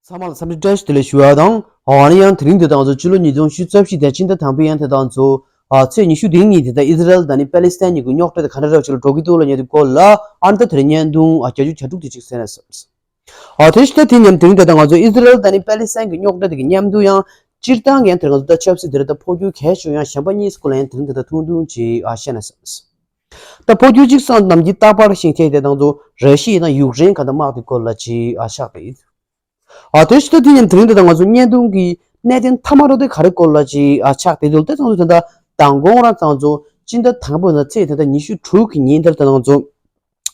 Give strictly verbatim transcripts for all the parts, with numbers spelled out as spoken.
ཚང་མ་ལ་འཚམས་འདྲི་བཀྲ་ཤིས་བདེ་ལེགས་ཞུ་བ་དང་། ཨ་ནི་ཡང་དེ་རིང་འདི་དང་ཚོ་ཕྱི་ལོ་ཉིས་སྟོང་ཉི་ཤུ་རྩ་བཞི་དང་སྤྱི་ཟླ་དང་པོའི་ཡང་དེ་དང་ཚོ་ཨ་ཚེས་ཉི་ཤུ་རྩ་གཉིས་དེ་དང་ཨི་ཟི་རལ་དང་ནི་པེ་ལི་སི་ཐན་གཉིས་ཀྱི་རྙོག་དྲ་དེ་ག་འདྲ་འདྲ་བོ་ཞིག་ལ་འགྲོ་གི་འདུག་ལབ་མཁན་དེ་སྐོར་ལ། ཨ་ནི་ད་དེ་རིང་བརྙན་ཐུང་ཨ་བརྒྱ་ཆ་དྲུག་དེ་ཅིག་གསན་ན་བསམས། ཨ་དེ་ཕྱི་ཟླ་དེ་མཉམ་དེ་རིང་དེ་དང་ང་ཚོ་ཨི་ཟི་རལ་དང་ནི་པེ་ལི་སི་ཐན་གྱི་རྙོག་དྲ་དེ་གི་མཉམ་དུ་ཡང་སྤྱིར་བཏང་གི་ཡང་དེ་ང་ཚོ་ད་ཆབ་སྲིད་དེ་རིང་ད་འཕོ་འགྱུར་གལ་ཆེ་ཡང་གཞན་པ་གཉིས་སྐོར་ལ་ཡང་དེ་རིང་དེ་ད་ཐུང་ཐུང་ཅིག་ཨ་བཤད་ན་བསམས། ད་འཕོ་འགྱུར་གཅིག་སང་ནམ་གྱི་རྟག་པར་ཤིང་ཐེག་དེ་དང་ཚོ་ར་ཤི་ཡ་དང་ཡུཀ་རེན་ག་ད་དམག་དེ་སྐོར་ལ་ཅིག་ཨ་ཆགས་ཏེ་ཡིན། ཨ་དེ་ཕྱི་ཟླ་དེ་ཉིན་དེ་རིང་དེ་དང་ང་ཚོ་བརྙན་ཐུང་གི་གནད་དོན་མཐའ་མ་རོ་དེ་ག་རེ་སྐོར་ལ་ཅིག་ཨ་ཆགས་དེ་འདུག་དེ་དང་ཚོ་དེ་འདྲ་མདང་དགོང་རང་དང་ཚོ་སྤྱི་ཟླ་དང་པོ་ན་ཚེས་དེ་འདྲ་ཉི་ཤུ་དྲུག་གི་ཉིན་དེར་དེ་དང་ཚོ་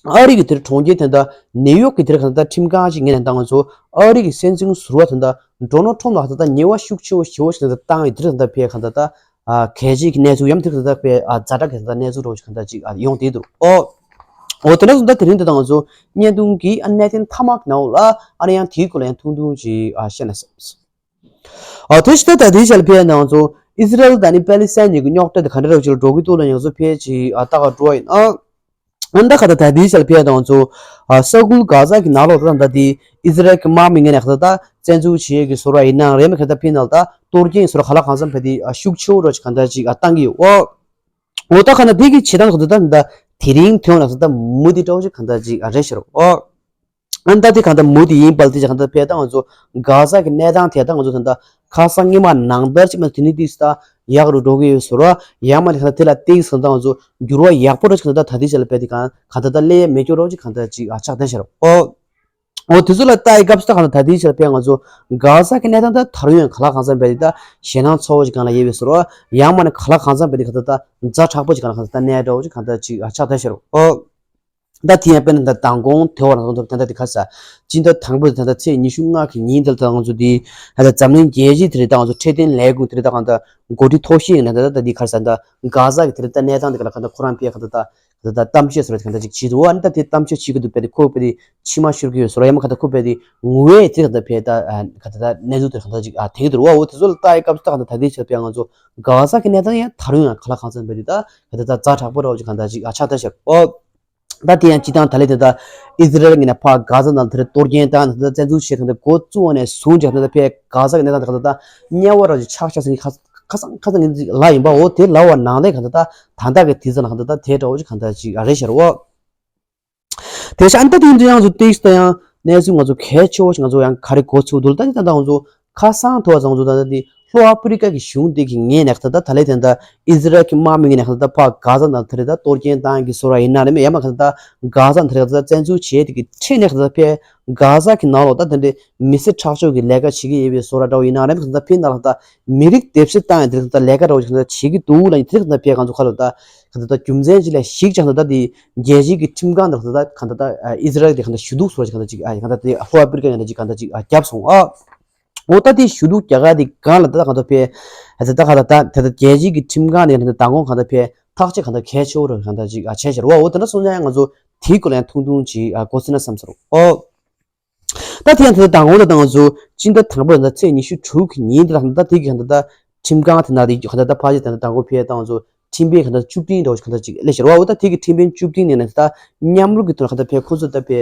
ཨ་རི་གི་དེར་གྲོང་ཁྱེར་དེ་འདྲ་ནེའུ་ཡོག་གི་དེར་ག་ད་ཁྲིམས་ཁང་ཞིག་ངེས་ནས་དང་ང་ཚོ་ཨ་རི་གི་སྲིད་འཛིན་ཟུར་པ་དེ་འདྲ་ཌོ་ནལ་ཁྲོམ་ལ་ག་ད་ཉེས་པ་ཤུགས་ཆེ་བོ་ཞེ་བོ་ཞིག་དེ་འདྲ་བཏང་ཡོད་དེ་དེ་འདྲ་ཕེ་ག་ད་ད། ཨ་གལ་ཆེའི་གནས་ཚུལ་ཡང་དེ་ག་ད་དཔེ་ཨ་ཛ་དྲག་གི་ད་གནས་ཚུལ་རོ་ཞིག་ག་ད་ཅིག་ཨ་ཡོང་དེ་འདུག་ཨོ། ཨོ་དེ་འདྲ་སོང་ད་དེ་རིང་དེ་དང་ང་ཚོ་བརྙན་ཐུང་གི་ཨ་གནད་དོན་མཐའ་མ་གི་ནང་ལ་ཨ་ནི་ཡང་དེའི་སྐོར་ལ་ཡང་ཐུང་ཐུང་ཅིག་ཨ་བཤད་ན་བསམས། ཨ་དེ་ཕྱི་ཟླ་ད་དེའི་ཞལ་ཕེ་ནང་ཚོ་ཨི་ཟི་རལ་དང་ནི་པེ་ལི་སི་ཐན་གཉིས་ཀྱི་རྙོག་དྲ་དེ་ག་འདྲ་རོ་ཅིག་ལ་འགྲོ་གི་འདུག་ལ་ཡང་ཚོ་ཕེ་ཅིག་ཨ་ལྟ་ག་འགྲོ་བ་ཡིན་ཨ། ཨ་ད་ག་ད་ད་དེའི་ཞལ་ཕེ་དང་ཚོ་ཨ་ས་ཁུལ་གྷ་ཛ་གི་ནང་ལོགས་ད་ད་དེ་ཨི་ཟི་རལ་གྱི་དམག་མི་ངོས་ནས་ག་ད་ད་བཙན་འཛུལ་བྱེད་ཀྱི་བཟོ་འདྲ་ཡིན་ན་རེད་མ་ག་ད་ཕི་ནང་ད་གཏོར་སྐྱོན་བཟོ་འདྲ་ག་ལ་གང་འཚམ་ཕེ་དེ་ཨ་ཤུགས་ཆེ་བོ་རོ་ཅིག་ག་ད་ཅིག་ཨ་བཏང་གི་ཡོད་ཨོ། ཨོ་ད་ག་ན་དེ་གི་བྱེད་སྟངས་ག་ད་ད་ད་དེ་རིང་ཐོན་ལ་ག་ད་མུ་དེ་འདྲ་བོ་ཅིག་ག་ད་ཅིག་ཨ་རེད་ཤག་རོ་ཨོ། ཨ་ད་དེ་ག་ད་མུ་དེ་ཡིན་པ་ལ་དེ་ཅིག་ག་ད་ཕེ་ད་ང་ཚོ་གྷ་ཛ་གི་གནས་སྟངས་དེ་ད་ང་ཚོ་ད་ད་ཁ་སང་སྔོན་མ་ནང་ལྟར་ཅིག་མ་དེ་ནི་དེ་ད་ཡག་རུ་འགྲོ་གི་ཡོད་བཟོ་འདྲ་ཡང་མ་ནི་ག་ད་དེ་ལ་དེ་གི་ས་ད་ང་ཚོ་འགྱུར་བ་ཡག་པོ་རོ་ཅིག་ག་ད་ད་དེ་ཅིག་ལ་ཕེ་དེ་ག་ག་ད་ད་ལས་མེད་སྐྱོ་རོ་ཅིག་ག་ད་ཅིག་ཨ་ཆགས་ད་ཤག་རོ་ཨོ། འོ་དེ་ཚོ་ལ་ལྟ་ཡི་སྐབས་སུ་ད་ག་ད་ད་དེའི་ཕྱིར་ཕེ་ང་ཚོ་གྷ་ཛ་གི་གནས་སྟངས་ད་ད་རུང་ཡང་ག་ལ་གང་འཚམ་བས་དེ་ད་ཞེད་སྣང་ཚ་བོ་ཞིག་གང་ལ་ཡོད་པའི་བཟོ་འདྲ་ཡང་མ་ནི་ག་ལ་གང་འཚམ་བས་དེ་ག་ད་ད་ཛ་དྲག་པོ་ཞིག་གང་ལ་གང་འཚམ་ད་གནས་འདྲ་བོ་ཞིག་གང་ད་ཅིག་ཨ་ཆགས་ད་ཤག་རོ་ཨོ། ད་དེ་ཡང་དཔེར་ན་ད་མདང་དགོང་དེ་བར་ང་ཚོ་ད་ད་དེ་ག་ས་སྤྱི་ཟླ་དང་པོའི་ད་ད་ཚེས་ཉི་ཤུ་ལྔ་གི་ཉིན་དེར་ད་ང་ཚོ་དེ་ད་ད་འཛམ་གླིང་རྒྱལ་སྤྱི་དེ་རེད་ད་ང་ཚོ་འཕྲོད་བསྟེན་ལས་ཁུངས་དེ་རེད་ད་གང་ད་འགོ་ཁྲིད་མཐོ་ཤོས་ཡིན་ན་ད་ད་ད་དེ་ག་ས་ད་གྷ་ཛ་གི་དེ་རེད་ད་གནས་སྟངས་དེ་ག་ལ་གང་ད་ཁོ་རང་ཕེ་ག་ད་ད། ད་ལྟ་གཏམ་བཤད་སོགས་གང་འདྲ་ཅིག་བྱེད་འདུག་བ། ནི་ད་དེ་གཏམ་བཤད་བྱེད་ཀྱི་འདུག་པས་དེ་ཁོ་པས་དེ་མཆི་མ་ཤོར་གྱི་ཡོད་སོགས་ཡང་མ་གང་ལྟར་ཁོ་པས་དེ་ངུ་བས་དེ་གང་ལྟར་བས་ད་གང་ལྟར་ད་གནས་ཚུལ་དེ་གང་ལྟར་ཅིག་ཨ་དེང་གི་འདུག་བ། འོ་དེ་ཚོ་ལ་ལྟ་ཡི་སྐབས་སུ་ད་གང་ལྟར་ད་དེ་བྱས་པས་ང་ཚོ་གྷ་ཟ་གི་གནས་སྟངས་ཡང་ད་རུང་ཡང་ག་ལ་གང་འཚམ་པས་དེ་ད་གང་ལྟར་ད་ཛ་དྲག་པོ་རོ་ཅིག་གང་ལྟར་ཅིག་ཨ་ཆགས་ད་ཤག་འོ་ད་དེ་ཡང་སྤྱི་བཏང་ད་ལས་དེ་ད་ཨི་ཟི་རལ་ངོས་ནས་ཕར་གྷ་ཟ་ནང་དེར་གཏོར་སྐྱོན་བཏང་ནས་ད་བཙན་འཛུལ་བྱས་གང་ལྟར་འགོ་བཙུགས་པ་ནས་བཟུང་ཅིག་གང་ལྟར་ད་ཕར་གྷ་ཟ་གི་གནས་སྟངས་དེ་གང་ལྟར་ད་དམྱལ་བ་རོ་ཅིག་ཆགས་ཤག་ཟེར་ཁ་ཁ་སང་ཁ་སང་ངེད་ཅིག་ལ་ཡིན་པ་འོ་དེ་ལ་བ་ནང་ལས་གང་ལྟར་ད་ད་ལྟ་གི་དུས་ཚོད་ལ་གང་ལྟར་ད་དེ་འདྲ་བོ་ཅིག་གང་ལྟར་ཅིག་རེད་ཤག་རོ། དེ་ཤ་ཨན་ད་དེ་འདྲ་ཡང་ཚོ་ཏིག་ད་ཡང་གནས་ཚུལ་ང་ཚོ་གལ་ཆེ་བོ་ཞིག་ང་ཚོ་ཡང་ག་རེ་གོ་ཚུལ་འདུག་ད་ནི་ད་ལྟ་ང་ཚོ་ཁ་སང་ཐོ་བ་ཚང་ཚོ་ད་ལྟ་དེ་ལྷོ་ཨ་ཕི་རི་ཀ་གི་གཞུང་དེ་གི་ངས་ནས་ད་ད་ད་ལས་དེ་ད་ཨི་ཟི་རལ་གྱི་དམག་མི་ངས་ནས་ད་ད་ཕར་གྷ་ཟ་ནང་དེ་རེད་ད་གཏོར་སྐྱོན་བཏང་གི་བཟོ་འདྲ་ཡིན་ན་རེད་མེད་ཡང་མ་གང་ད་གྷ་ཟ་དེ་རེད་ད་བཙན་འཛུལ་བྱས་དེ་གི་ཁྲིད་ནས་ད་ད་ཕར་གྷ་ཟ་གི་ནང་ལོགས་ད་དེ་འདྲའི་མི་སེར་ཁྲག་སྦྱོར་གྱི་ལས་ཀ་བྱེད་ཀྱི་ཡོད་པའི་བཟོ་འདྲ་འདྲ་བོ་ཡིན་ན་རེད་མ་གང་ད་ཕར་ནང་ལོགས་ད་མི་རིགས་སྡེབ་གསོད་བཏང་ཡ་དེ་རེད་ད་ལས་ཀ་འདྲ་བོ་ཞིག་ད་བྱེད་ཀྱི་འདུག་ལ་ནི་དེ་རེད་ད་ཕར་གང་ཚོ་ཁ་ལོ་ད་ག་ད་ད་རྒྱུ་མཚན་ཅིག་ལ་གཞིགས་ཀྱང་ད་ད་དེ་རྒྱལ་སྤྱིའི་གི་ཁྲིམས་ཁང་དང་ད་ད་གང་ད་ད་ཨི་ཟི་རལ་དེ་གང་ད་ཞུ་གཏུག་སོགས་ཀྱི་གང་ད་ཅིག་ཨ་གང་ད་དེ་ལྷོ་ཨ་ཕི་རི་ཀ་གང་ད་ཅིག་གང་ད་ཅིག་ཨ་བརྒྱབ་སོང་ཨ། འོ་ད་དེ་ཞུ་གཏུག་རྒྱག་ག་དེ་གང་ལ་ད་ད་གང་ད་ཕར་ད་ད་གང་ད་ད་ད་རྒྱལ་སྤྱིའི་གི་ཁྲིམས་ཁང་ནས་ད་ད་མདང་དགོང་གང་ད་ཕར་ཐག་གཅོད་གང་ད་གལ་ཆེ་བོ་རུ་གང་ད་ཅིག་ཨ་བྱས་ཤར་བ། འོ་དེ་འདྲ་སོང་ཙང་ཡང་ང་ཚོ་དེའི་སྐོར་ལ་ཡང་ཐུང་ཐུང་ཅིག་ཨ་གོ་ཟིན་ན་བསམ་ཟེར་རོ། ཨོ། ད་དེ་ཡང་དེ་ད་དང་པོ་ད་ད་ང་ཚོ་སྤྱི་ཟླ་དང་པོ་ད་ཚེས་ཉི་ཤུ་དྲུག་གི་ཉིན་དེ་ལ་ད་དེ་གི་ད་ད་ཁྲིམས་ཁང་དེ་ན་དེ་ག་ད་ད་ཕ་ཅི་ད་ད་དང་པོ་ཕེ་ད་ང་ཚོ་ཁྲིམས་དཔོན་ག་ད་བཅུ་བདུན་འདྲ་བོ་ཞིག་ག་ད་ཅིག་སླེབས་ཤར་བ། འོ་ད་དེ་གི་ཁྲིམས་དཔོན་བཅུ་བདུན་ནས་ནས་ད་མཉམ་རུབ་ཀྱི་ཐོག་ལ་ག་ད་ཕེ་ཁོ་ཚོ་ད་ཕེ་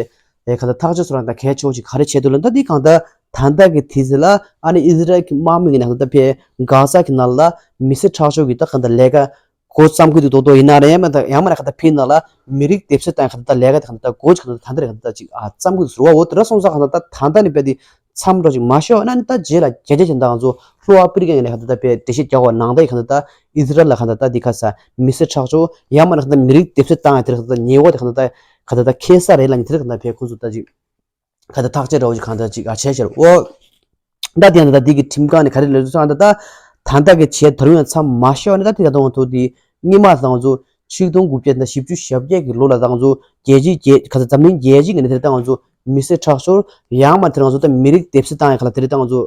ཨེ་ག་ད་ཐག་གཅོད་སོགས་རང་ད་གལ་ཆེ་བོ་ཞིག་ག་རེ་བྱས་འདུག་ལ། ད་དེ་གང་ད་ད་ད་གི་དུས་ཚོད་ལ་ཨ་ནི་ཨི་ཟི་རལ་གྱི་དམག་མི་གི་ནས་ག་ད་ཕེ་གྷ་ཟ་གི་ནང་ལ་མི་སེར་ཁྲག་སྦྱོར་གྱི་ད་གང་ད་ལས་ཀ་འགོ་བརྩམས་ཀྱི་འདུག་རྡོག་རྡོག་ཡིན་ན་རེད། ཡང་མ་ད་ཡང་མ་རེད་ག་ད་ཕི་ནང་ལ་མི་རིགས་སྡེབ་གསོད་བཏང་ག་ད་ད་ལས་ཀ་དེ་ག་ད་ད་འགོ་ཅིག་ག་ད་ད་འདི་རེད་ག་ད་ད་ཅིག་ཨ་བརྩམས་ཀྱི་འདུག་ཟེར་བ། འོ་དེ་འདྲ་སོང་ཙང་ག་ད་ད་ད་ད་ནི་དཔེ་དེ་མཚམས་འདྲ་ཅིག་མ་ཤོར་ན་ནི་ད་རྗེས་ལ་རྒྱ་རྒྱ་ཅན་ད་ང་ཚོ་ལྷོ་ཨ་ཕི་རི་ཀ་ཡིན་ན་ག་ད་ད་དཔེ་འགྲེལ་བཤད་རྒྱག་བ་ནང་ད་ཡི་ག་ད་ད་ཨི་ཟི་རལ་ལ་ག་ད་ད་འདི་ག་ས་མི་སེར་ཁྲག་སྦྱོར་ཡང་མ་རེད་ག་ད་མི་རིགས་སྡེབ་གསོད་བཏང་ཡ་དེ་རེད་ག་ད་ད་ཉེས་པ་དེ་ག་ད་ད་ག་ད་ད་ཁེལ་ས་རེད་ལ་ནི་དེ་རེད་ག་ད་དཔེ་ཁོང་ཚོ་ད་ཅིག་ག་ད་ཐག་གཅོད་འདྲ་བོ་ཞིག་གང་ད་ཅིག་ཨ་བྱས་ཤར། འོ། ད་དེ་ཡང་ད་དེ་གི་ཁྲིམས་ཁང་ནས་ག་རེ་ལབ་སོང་ད་ད་ད་ད་གི་བྱས་ད་རུང་ཡང་མཚམས་མ་ཤོར་ནས་ད་དེ་ད་ང་ཚོ་དེ་སྔོན་མ་ད་ང་ཚོ་ཆིག་སྟོང་དགུ་བརྒྱ་ད་བཞི་བཅུ་ཞེ་བརྒྱད་ཀྱི་ལོ་ལ་ད་ང་ཚོ་རྒྱལ་སྤྱིའི་རྒྱལ་ག་ད་འཛམ་གླིང་རྒྱལ་སྤྱིའི་ངོས་ནས་དེ་ད་ང་ཚོ་མི་སེར་ཁྲག་སྦྱོར་ཡང་མ་དེ་ང་ཚོ་ད་མི་རིགས་སྡེབ་གསོད་བཏང་ཡ་ག་ད་དེ་ད་ང་ཚོ་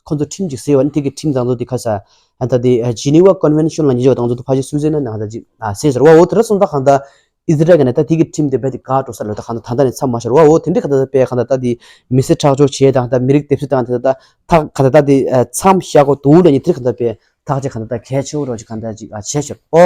ཁོ་ཚོ་ཁྲིམས་ཅིག་ཟེར་བ་ནི་དེ་གི་ཁྲིམས་ད་ང་ཚོ་དེ་ག་ས་ད་དེ་Geneva Convention ལ་ཉེ་ཆར་ད་ང་ཚོ་ད་ཕ་ཞིག་སུད་སི་ལན་ནང་ད་ཅིག་ཟེར་ཟེར་བ། འོ་དེ་འདྲ་སོང་ད་གང་ད། ཨི་ཟི་རལ་གྱི་ནས་ད་དེ་གི་ཁྲིམས་དེ་རྦད་དེ་འགག་འགྲོ་ས་ལ་ད་གང་ད་ད་ལྟ་ནས་མཚམས་མ་ཤོར་བ། འོ་དེ་འདྲའི་གང་ད་ད་དཔེ་གང་ད་ད་དེ་མི་སེར་ཁྲག་སྦྱོར་བྱས་དང་ད་མི་རིགས་སྡེབ་གསོད་དང་དེ་ད་ད་གང་ད་ད་དེ་མཚམས་བཞག་གོ་འདུག་ལ་ནི་དེ་གང་ད་དཔེ་ཐག་ཆོད་གང་ད་ད་གལ་ཆེ་བོ་རོ་ཅིག་གང་ད་ཅིག་ཨ་བྱས་ཤོར། འོ་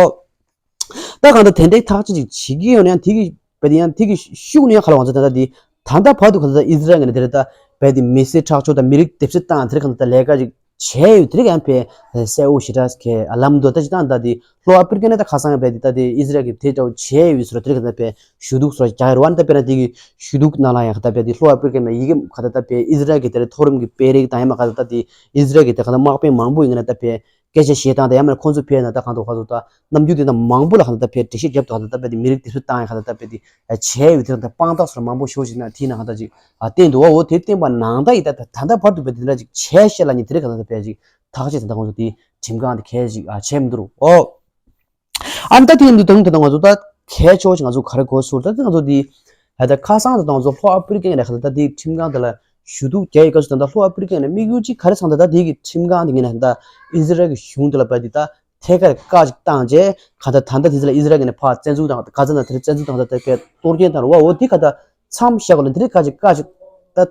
ད་གང་ད་དེ་འདྲའི་ཐག་ཆོད་ཅིག་བྱེད་ཀྱི་ཡོད་ན་ཡང་དེ་གི་རྦད་དེ་ཡང་དེ་གི་ཤུགས་ནས་ཡང་ག་ལ་བང་ཚ་ད་ད་དེ་ད་ད་བར་དུ་གང་ད་ད་ཨི་ཟི་རལ་གྱི་ནས་དེ་རེད་ད་ རྦད་དེ་མི་སེར་ཁྲག་སྦྱོར་དང་མི་རིགས་སྡེབ་གསོད་བཏང་དེ་རིགས་གང་ལྟར་ལས་ཀ་ཅིག་བྱས་ཡོད་དེ་རིགས་ཡང་བས་གསལ་བོ་ཞེ་དྲག་གི་ལམ་འདུག་ད་ཅི་ད་ད་དེ་ལྷོ་ཨ་ཕི་རི་ཀ་ནས་ད་ཁ་སང་རྦད་དེ་ད་དེ་ཨི་ཟི་རལ་གྱི་དེ་འདྲ་བོ་བྱས་ཡོད་ཟེར་རོ་དེ་རིགས་གང་ལྟར་བས་ཞུ་གཏུག་སོགས་རྒྱག་ཡོད་རེད་བ། ད་དཔེར་ན་དེ་གི་ཞུ་གཏུག་ནང་ལ་ཡང་གང་ལྟར་བས་དེ་ལྷོ་ཨ་ཕི་རི་ཀ་ནས་ཡི་གེ་གང་ལྟར་ད་བས་ཨི་ཟི་རལ་གྱི་དེ་རེད་མཐོ་རིམ་གྱི་དཔོན་རིགས་དང་ཡང་མ་གང་ལྟར་ད་དེ་ཨི་ཟི་རལ་གྱི་དེ་གང་ལྟར་དམག་དཔོན་མང་པོ་ཡིན་ན་ད་བས་སྐད་ཆ་བཤད་སྟངས་དང་ཡང་མིན་ན་ཁོང་ཚོ་ཕེབས་ན་ད་གང་ལྟར་གང་ལྟར་ད་ནམ་རྒྱུན་དེ་དང་མང་པོ་ལ་གང་ལྟར་ད་བས་འགྲེལ་བཤད་རྒྱབ་ཏུ་གང་ལྟར་ད་བས་དེ་མི་རིགས་སྡེབ་གསོད་བཏང་ཡང་གང་ལྟར་ད་བས་དེ་བྱས་ཡོད་དེ་གང་ལྟར་དཔང་རྟགས་སོགས་མང་པོ་ཞེ་པོ་ཞིག་ན་དེ་ཡིན་ན་གང་ལྟར་ཅིག་ཨ་བསྟན་འདུག་བ། འོ་དེ་བསྟན་པ་ནང་ད་ཡིན་ད་ད་ད་ལྟ་བར་དུ་བས་དེ་འདྲ་ཅིག་བྱས་ཤེས་ལ་ཉིད་དེ་རིགས་གང་ལྟར་ད་བས་ཅིག་ཐག་བཅད་དེ་ད་ཁོང་ཚོ་དེ་ཁྲིམས་ཁང་དེ་གས་ཅིག་ཨ་བྱས་མི་འདུག་རོ། ཨོ། ཨ་ནི་ད་དེ་ཡིན་དུས་ད་དུང་ད་ང་ཚོ་ད་གལ་ཆེ་བ་ཞིག་ང་ཚོ་ག་རེ་གོ་ཚུལ་ད་ང་ཚོ་དེ་ད་ད་ཁ་སང་ད་ད་ང་ཚོ་ལྷོ་ཨ་ཕི་རི་ཀའི་ནས་ད་ད་དེ་ཁྲིམས་ཁང་དེ་ལ་ཞུ་གཏུག་རྒྱག་ཡོད་སྐབས་སུ་ད་ད་ལྷོ་ཨ་ཕི་རི་ཀའི་ནས་དམིགས་ཡུལ་གཅིག་ག་རེ་ཚང་ད་ད་དེ་གི་ཁྲིམས་ཁང་དེ་ངས་ནས་ད་ཨི་ཟི་རལ་གི་གཞུང་དེ་ལ་བས་དེ་ད་ཐད་ཀར་བཀའ་ཅིག་བཏང་རྗེས་ག་ད་ད་ད་དེ་ཚོ་ལ་ཨི་ཟི་རལ་གི་ནས་ཕར་བཙན་འཛུལ་དང་ག་ཚ་ན་དེ་བཙན་འཛུལ་དང་ད་ད་བས་གཏོར་སྐྱོན་བཏང་རུ་བ་འོ་དེ་ག་ད་མཚམས་བཞག་གོ་ལ་འདི་རིགས་ཁ་ཅིག་ཁ་ཅིག་ད་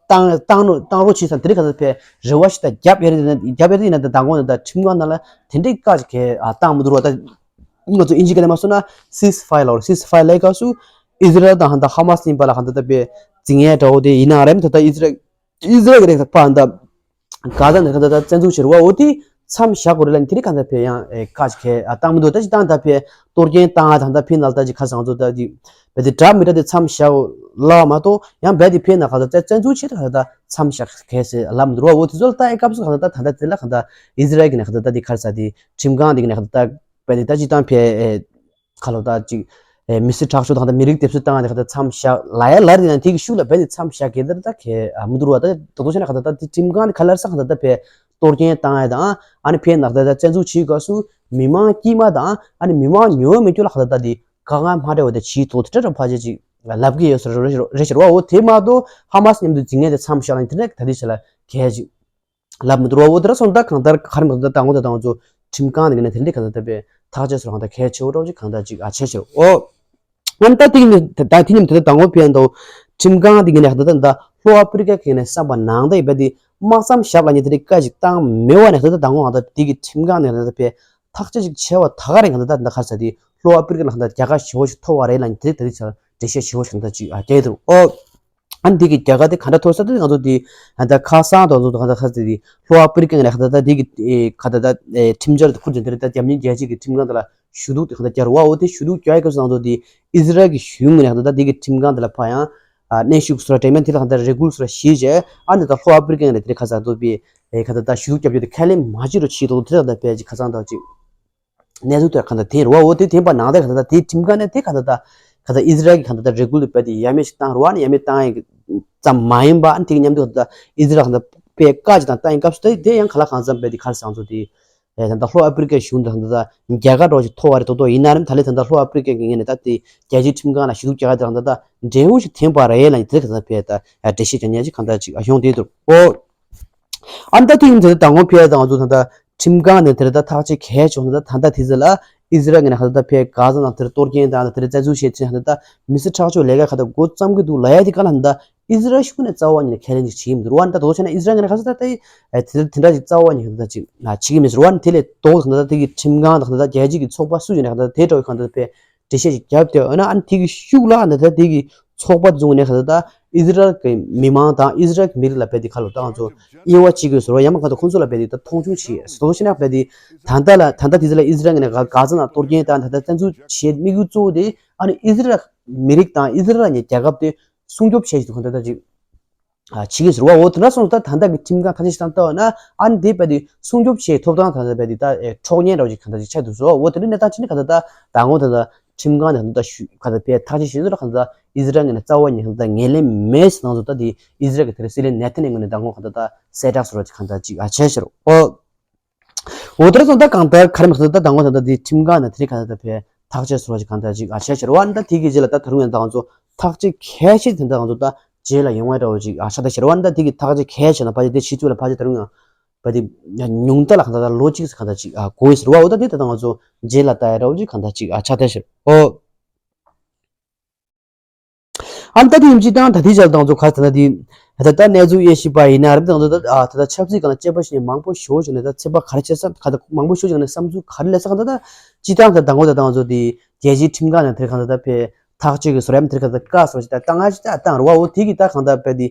བཏང་བཏང་རོགས་བཏང་རོགས་བྱས་ཙང་འདི་རིགས་ཁ་ཅིག་ཕའི་རེ་བ་ཞིག་ད་རྒྱབ་ཡ་རེད་ན་རྒྱབ་ཡ་རེད་ན་ད་མདང་དགོང་ནས་ད་ཁྲིམས་ཁང་ནང་ལ་དེ་འདྲའི་ཁ་ཅིག་གི་ཨ་བཏང་མི་འདུག་རོགས། ད་ང་ཚོ་ཨིན་ཇི་སྐད་ལ་མ་སོང་ན་སིས་ཕའི་ལོར་སིས་ཕའི་ལའི་སྐབས་སུ་ཨི་ཟི་རལ་དང་ཧ་ད་ཧ་མ་སི་ཡིན་པ་ལ་ཧ་ད་ད་པའི་འཛིང་ཡས་འདྲ་བོ་དེ་ཡིན་ན་རེད་ད་ད་ཨི་ཟི་རལ་ཨི་ཟི་རལ་གི་རེད་ད་ཕ་ཧ་ད། ག་ད་ནི་ག་ད་ད་བཙན་འཛུལ་བྱེད་རུ་བ་འོ་དེ་མཚམས་བཞག་དགོས་རེད་ལ་ནི་དེ་རིང་ག་ད་ཕེ་ཡང་ཨེ་བཀའ་ཅིག་ཨ་བཏང་མི་འདུག་ད་ཅི་བཏང་ད་ཕེ་གཏོར་སྐྱོན་བཏང་ཨ་ད་ད་ཕེ་ནལ་ད་ཅི་ཁ་སང་ཚོ་ད་ཅི་བེ་དེ་འདྲ་མི་འདྲ་དེ་མཚམས་བཞག་ལ་མ་གཏོགས་ཡང་བེ་དེ་ཕེ་ན་ག་ད་བཙན་འཛུལ་བྱེད་ད་ག་ད་ད་མཚམས་བཞག་གལ་སྲིད་ལབ་མི་འདུག་ར། འོ་དེ་ཚོ་ལ་ད་ཨེ་སྐབས་སུ་ག་ད་ད་ད་ད་དེ་ལ་ག་ད་ཨི་ཟི་རལ་གི་ནས་ག་ད་ད་དེ་ཁར་ས་དེ་ཁྲིམས་ཁང་དེ་གི་ནས་ག་ད་ད་བེ་དེ་ད་ཅི་བཏང་ཕེ་ཨེ། ཁ་ལོ་ད་ཅིག་ཨེ་མི་སེར་དྲག་ཤོས་དང་ད་མི་རིགས་སྡེབ་གསོད་བཏང་ཡ་དེ་ཁ་ད་མཚམས་བཞག་ལ་ཡ་ལར་དེ་ན་དེ་གི་ཤུགས་ལ་བེད་དེ་མཚམས་བཞག་གེ་ད་ད་ཁེ་ཨ་མི་འདུག་ར། ད་ད་དོ་ཆ་ན་ཁ་ད་ད་དེ་ཁྲིམས་ཁང་དེ་ཁ་ལར་ས་ཁ་ད་ད་བེད་གཏོར་སྐྱོན་བཏང་ཡ་དང་ཨ་ནི་བེད་ནག་ད་ད་བཙན་འཛུལ་བྱེད་སྐབས་སུ་མི་མང་དཀྱུས་མ་དང་ཨ་ནི་མི་མང་ཉུང་མི་སྐྱོ་ལ་ཁ་ད་ད་དེ་ག་ང་མ་འདྲ་བ་དེ་བྱིས་ཐོག་དེ་འདྲ་ཕ་ཆེ་ཅིག་ལབ་གི་ཡོད་ས་རེད་ཤི་རོ། འོ་དེ་མ་གཏོགས་ཧ་མ་སི་མཉམ་དུ་འཛིང་ངེས་དེ་མཚམས་བཞག་ལ་དེ་འདྲ་ད་དེ་ཆ་ལ་ཁེ་ཅིག་ལབ་མི་འདུག་རོ། འོ་དེ་ར་སོང་ད་གང་ལྟར་ག་རེ་མི་འདུག་ད་ངོ་ད་ད་ང་ཚོ་ཁྲིམས་ཁང་དེ་ག་ནས་དེ་འདྲའི་གང་ལྟར་ད་པའི་ཐག་གཅོད་སོགས་གང་ལྟར་གལ་ཆེ་བོ་རོགས་ཅིག་གང་ལྟར་ཅིག་ཨ་ཆེ་ཆེ་རོ། ཨོ། ཨ་ནི་ད་དེ་གི་ནི་ད་དེ་ཉིན་དེ་ད་ངོ་ཕན་དོ། ཁྲིམས་ཁང་དེ་གི་ནས་ད་ད་ལྷོ་ཨ་ཕི་རི་ཀ་གི་ནས་བསམ་པ་ནང་ད་ཡི་བ་དེ་དམག་མཚམས་བཞག་ལ་ཉི་དེ་རིགས་བཀའ་ཅིག་བཏང་མེད་བ་ནས་ད་ད་ངོ་ང་ད་དེ་གི་ཁྲིམས་ཁང་ནས་ད་ད་པའི་ཐག་གཅོད་ཅིག་བྱས་བ་ད་ག་རེ་གང་ལྟར་ད་ད་ཁར་ས་དེ་ལྷོ་ཨ་ཕི་རི་ཀ་ལ་གང་ལྟར་རྒྱལ་ཁ་ཞེ་བོ་ཞིག་ཐོབ་བ་རེད་ལ་ཉི་དེ་རིགས་ད་དེ་ཆ་འགྲེལ་བཤད་ཞེ་བོ་ཞིག་གང་ལྟར་ཅིག་ཨ་རྒྱག་འདུག་ཨོ། ཨ་ནི་དེ་གི་རྒྱལ་ཁ་དེ་ག་འདྲ་ཐོབ་ས་དེ་ང་ཚོ་དེ་ཨ་ད་ཁ་སང་དང་ཚོ་ག་ད་ཁ་ས་དེ་ལྷོ་ཨ་ཕི་རི་ཀ་ནས་ག་ད་ད་དེ་གི་ཨེ་ག་ད་ད་ཨེ་ཁྲིམས་འཆར་དེ་ཁུར་ཅན་དེ་རེད། ད་རྒྱ་མིའི་རྒྱལ་སྤྱི་གི་ཁྲིམས་ཁང་དེ་ལ་ཞུ་གཏུག་དེ་ག་ད་རྒྱལ་བ་འོ་དེ་ཞུ་གཏུག་རྒྱག་ཡི་སྐབས་སུ་ང་ཚོ་དེ་ཨི་ཟི་རལ་གི་གཞུང་ནས་ག་ད་ད་དེ་གི་ཁྲིམས་ཁང་དེ་ལ་ཕ་ཡང་ཨ་གནོན་ཤུགས་སོ་ར་དྲན་མེད་དེ་ལ་ག་ད་རེ་སྐུལ་སོ་ར་ཞུས་རྗེས་ཨ་ནི་ད་ལྷོ་ཨ་ཕི་རི་ཀ་ནས་དེ་རེད་ཁ་ས་དོ་པི་ཨེ་ག་ད་ད་ཞུ་གཏུག་རྒྱབ་རྒྱུ་དེ་ཁས་ལེན་མ་བྱེད་རོགས་བྱེད་དོ་དེ་ད་ད་ཕལ་ཆེར་ཁ་སང་ད་ཅིག་གནས་ཚུལ་དེར་གང་ལྟར་དེ་རུ་བ་འོ་དེ་དེ་བ་ནང་དེར་གང་ལྟར་དེ་ཁྲིམས་ཁང་ནས་དེ་གང་ལྟར་གང་ལྟར་ཨི་ཟི་རལ་གྱི་གང་ལྟར་རེ་སྐུལ་དུ་བས་དེ་ཡ་མེད་ཞིག་བཏང་རུ་བ་ནི་ཡ་མེད་བཏང་ཡ་ཙམ་མ་ཡིན་པ་ཨ་ནི་དེ་གི་མཉམ་དུ་གང་ལྟར་ཨི་ཟི་རལ་གང་ལྟར་པའི་བཀའ་ཅིག་དང་བཏང་ཡིན་སྐབས་སུ་དེ་དེ་ཡང་ག་ལ་གང་འཚམ་བས་དེ་ཁར་སང་ཚོ་དེ་ཨེ་ད་ལྟ་ལྷོ་ཨ་ཕི་རི་ཀའི་གཞུང་དུ་གང་ལྟར་རྒྱལ་ཁ་འགྲོ་ཞིག་ཐོབ་བ་རེད་དོ་དོ་ཡིན་ན་རེད། ད་ལེ་ད་ལྟ་ལྷོ་ཨ་ཕི་རི་ཀའི་ངོས་ནས་ད་དེ་རྒྱལ་སྤྱིའི་ཁྲིམས་ཁང་ལ་ཞུ་གཏུག་རྒྱག་ག་དེ་གང་ལྟར་ད་འབྲས་བུ་ཞིག་ཐོན་པ་རེད་ལ་དེ་གང་ལྟར་བས་ད་འགྲེལ་བཤད་བྱ་ཉན་ཅིག་གང་ལྟར་ཅིག་ཨ་ཡོང་དེ་འདུག་ཨོ། ཨ་ནི་ད་དེ་ཡིན་ཚེ་ད་ངོ་ཕལ་ཡ་དང་ང་ཚོ་ད་ལྟ་ཁྲིམས་ཁང་ནས་དེར་ད་ཐག་གཅོད་གལ་ཆེ་བ་ད་ད་ལྟ་དེ་ཚོ་ལ་ཨི་ཟི་རལ་གྱི་ནས་ད་ལྟ་ཕའི་གྷ་ཟ་ནང་དེར་གཏོར་སྐྱོན་དང་དེར་བཙན་འཛུལ་བྱེད་ཚེ་ད་ལྟ་མི་སེར་ཁྲག་སྦྱོར་ལས་ཀ་ཁ་ད་འགོ་བརྩམས་ཀྱི་འདུག་ལ་ཡ་དེ་ག་ལ་ད་ཨི་ཟི་རལ་ཤུགས་ནས་རྩ་བ་ཉིད་ནས་ཁས་ལེན་ཅིག་བྱེད་ཀྱི་མི་འདུག་ར། ད་དོ་བྱས་ན་ཨི་ཟི་རལ་གྱི་ནས་ཁ་ས་ད་ལྟ་ཨེ་དེ་དེ་འདྲ་ཅིག་རྩ་བ་ཉིད་ནས་ད་ཅིག་ན་བྱེད་ཀྱི་མི་ཟེར་བ་ནི་དེ་ལས་ལྡོག་ད་ད་དེ་གི་ཁྲིམས་ཁང་དང་ད་ད་རྒྱལ་སྤྱི་གི་ཚོགས་པ་སུ་ཡིན་ནས་ད་ད་དེ་འདྲ་བའི་གང་ད་ཕའི་འགྲེལ་བཤད་ཅིག་བརྒྱབ་སྟེ་འོ་ན་ཨ་ནི་དེ་གི་ཤུགས་ལ་ད་ད་དེ་གི་ཚོགས་པ་བཟུང་ནས་ག་ད་ད་ཨི་ཟི་རལ་གྱི་མི་མང་དང་ཨི་ཟི་རལ་གྱི་མི་རིགས་ལ་བས་དེ་ཁ་ལོ་ད་ང་ཚོ་དབྱེ་བ་ཕྱེ་དགོས་ཟེར་བ་ཡང་མ་ག་ད་ཁོང་ཚོ་ལ་བས་དེ་ད་མཐོང་ཆུང་བྱེད་ཟེར་དོ་ཤི་ན་བས་དེ་ད་ལྟ་ལ་ད་ལྟ་དེ་ཚོ་ལ་ཨི་ཟི་རལ་ནས་ག་ག་ཚ་ན་གཏོར་སྐྱོན་དང་ད་ལྟ་བཙན་འཛུལ་བྱེད་དམིགས་ཡུལ་གཙོ་བོ་དེ་ཨ་ནི་ཨི་ཟི་རལ་མི་རིགས་དང་ཨི་ཟི་རལ་ནས་རྒྱལ་ཁབ་དེ་སྲུང་སྐྱོབ་བྱེད་ཀྱི་འདུག་ག་ད་ད་ཅིག་བྱེད་ཀྱི་ཟེར་བ་འོ་དེ་འདྲ་སོང་ད་ད་ལྟ་གི་ཁྲིམས་ཁང་ཐག་གཅོད་བཏང་ལྟ་བ་ན་ཨ་ནི་དེ་བས་དེ་སྲུང་སྐྱོབ་བྱེད་ཐོབ་ཐང་ད་ལྟ་བས་དེ་ད་འཕྲོག་ཉེན་འདྲ་བོ་ཅིག་ག་ད་ཅིག་ཆགས་འདུག་ཟེར་བ་འོ་དེ་འདྲ་གནས་སྟངས་ཅིག་ནི་ག་ད་ད་ད་ངོ་ད་ད། ཁྲིམས་ཁང་ནས་ད་ཞུ་ག་ད་པའི་ཐག་གཅོད་བྱེད་ཚུལ་ག་ད་ཨི་ཟི་རལ་ངོས་ནས་རྩ་བ་ཉིད་ག་ད་ངོས་ལེན་མེད་ཟེར་ནང་ཚོ་ད་དེ་ཨི་ཟི་རལ་གྱི་དེར་སྲིད་བློན་ནེ་ཐན་ཡ་ཧུ་ངོས་ནས་ད་ངོ་ག་ད་ད་གསལ་བསྒྲགས་སོགས་ག་ད་ཅིག་ཨ་བྱས་ཤག་རོ། འོ་དེར་སོང་ད་གང་ལྟར་ག་རེ་མ་ག་ད་ད་ངོ་ད་ད་དེ་ཁྲིམས་ཁང་ནས་དེ་རིང་ག་ད་ད་པའི་ཐག་གཅོད་སོགས་ག་ད་ཅིག་ཨ་བྱས་ཤག་རོ། ཨ་ནི་ད་དེ་གི་རྗེས་ལ་ད་ད་རུང་ཡང་ད་ང་ཚོ་ཐག་གཅོད་གལ་ཆེ་དེ་འདྲ་ང་ཚོ་ད་རྗེས་ལ་ཡོང་བ་འདྲ་བོ་ཅིག་ཨ་ཤ་ད་ཤ་རོ། ཨ་ནི་ད་དེ་གི་ཐག་གཅོད་གལ་ཆེ་ན་ཕ་ཅིག་དེ་ཕྱི་ཚུལ་ལ་ཕ་ཅིག་ད་རུང་ཡང་བ་དེ་ཉུང་མཐའ་ལ་གང་ལྟར་ལོ་གཅིག་གང་ལྟར་ཅིག་ཨ་གོ་ཡི་ཟེར་བ་འོ་ད་དེ་ད་ང་ཚོ་རྗེས་ལ་ལྟ་ཡ་འདྲ་བོ་ཅིག་གང་ལྟར་ཅིག་ཨ་ཆགས་བསྡད་ཤག་ཨོ། ཨ་ནི་ད་དེ་ཡིན་ཅིག་དང་ད་དེ་བྱས་ད་ང་ཚོ་ག་ཟེར་ན་དེ་ད་ད་གནས་ཚུལ་དབྱེ་ཞིབ་པ་ཡིན་ན་རེད། ད་ང་ཚོ་ད་ཨ་ད་ད་ཆབ་སྲིད་སྒང་ལ་དཔྱད་པ་བྱས་ནས་མང་པོ་ཞེ་པོ་ཅིག་ནས་ད་ཚོད་དཔག་ག་རེ་བྱས་ས་ག་ད་མང་པོ་ཞེ་པོ་ཅིག་ནས་བསམ་ཚུལ་ག་རེ་སླེབས་ས་གང་ལྟར་ད་སྤྱིར་བཏང་ད་ད་ང་ཚོ་ད་ང་ཚོ་དེ་རྒྱལ་སྤྱིའི་ཁྲིམས་ཁང་ནས་དེར་གང་ལྟར་ད་ཕེ་ཐག་གཅོད་ཀྱི་བཟོ་རིམ་དེར་གང་ལྟར་བཀའ་སོགས་ཅིག་ད་བཏང་ང་ཅིག་ད་བཏང་རུ་བ་འོ་དེ་གི་ད་གང་ལྟར་ཕེ་དེ།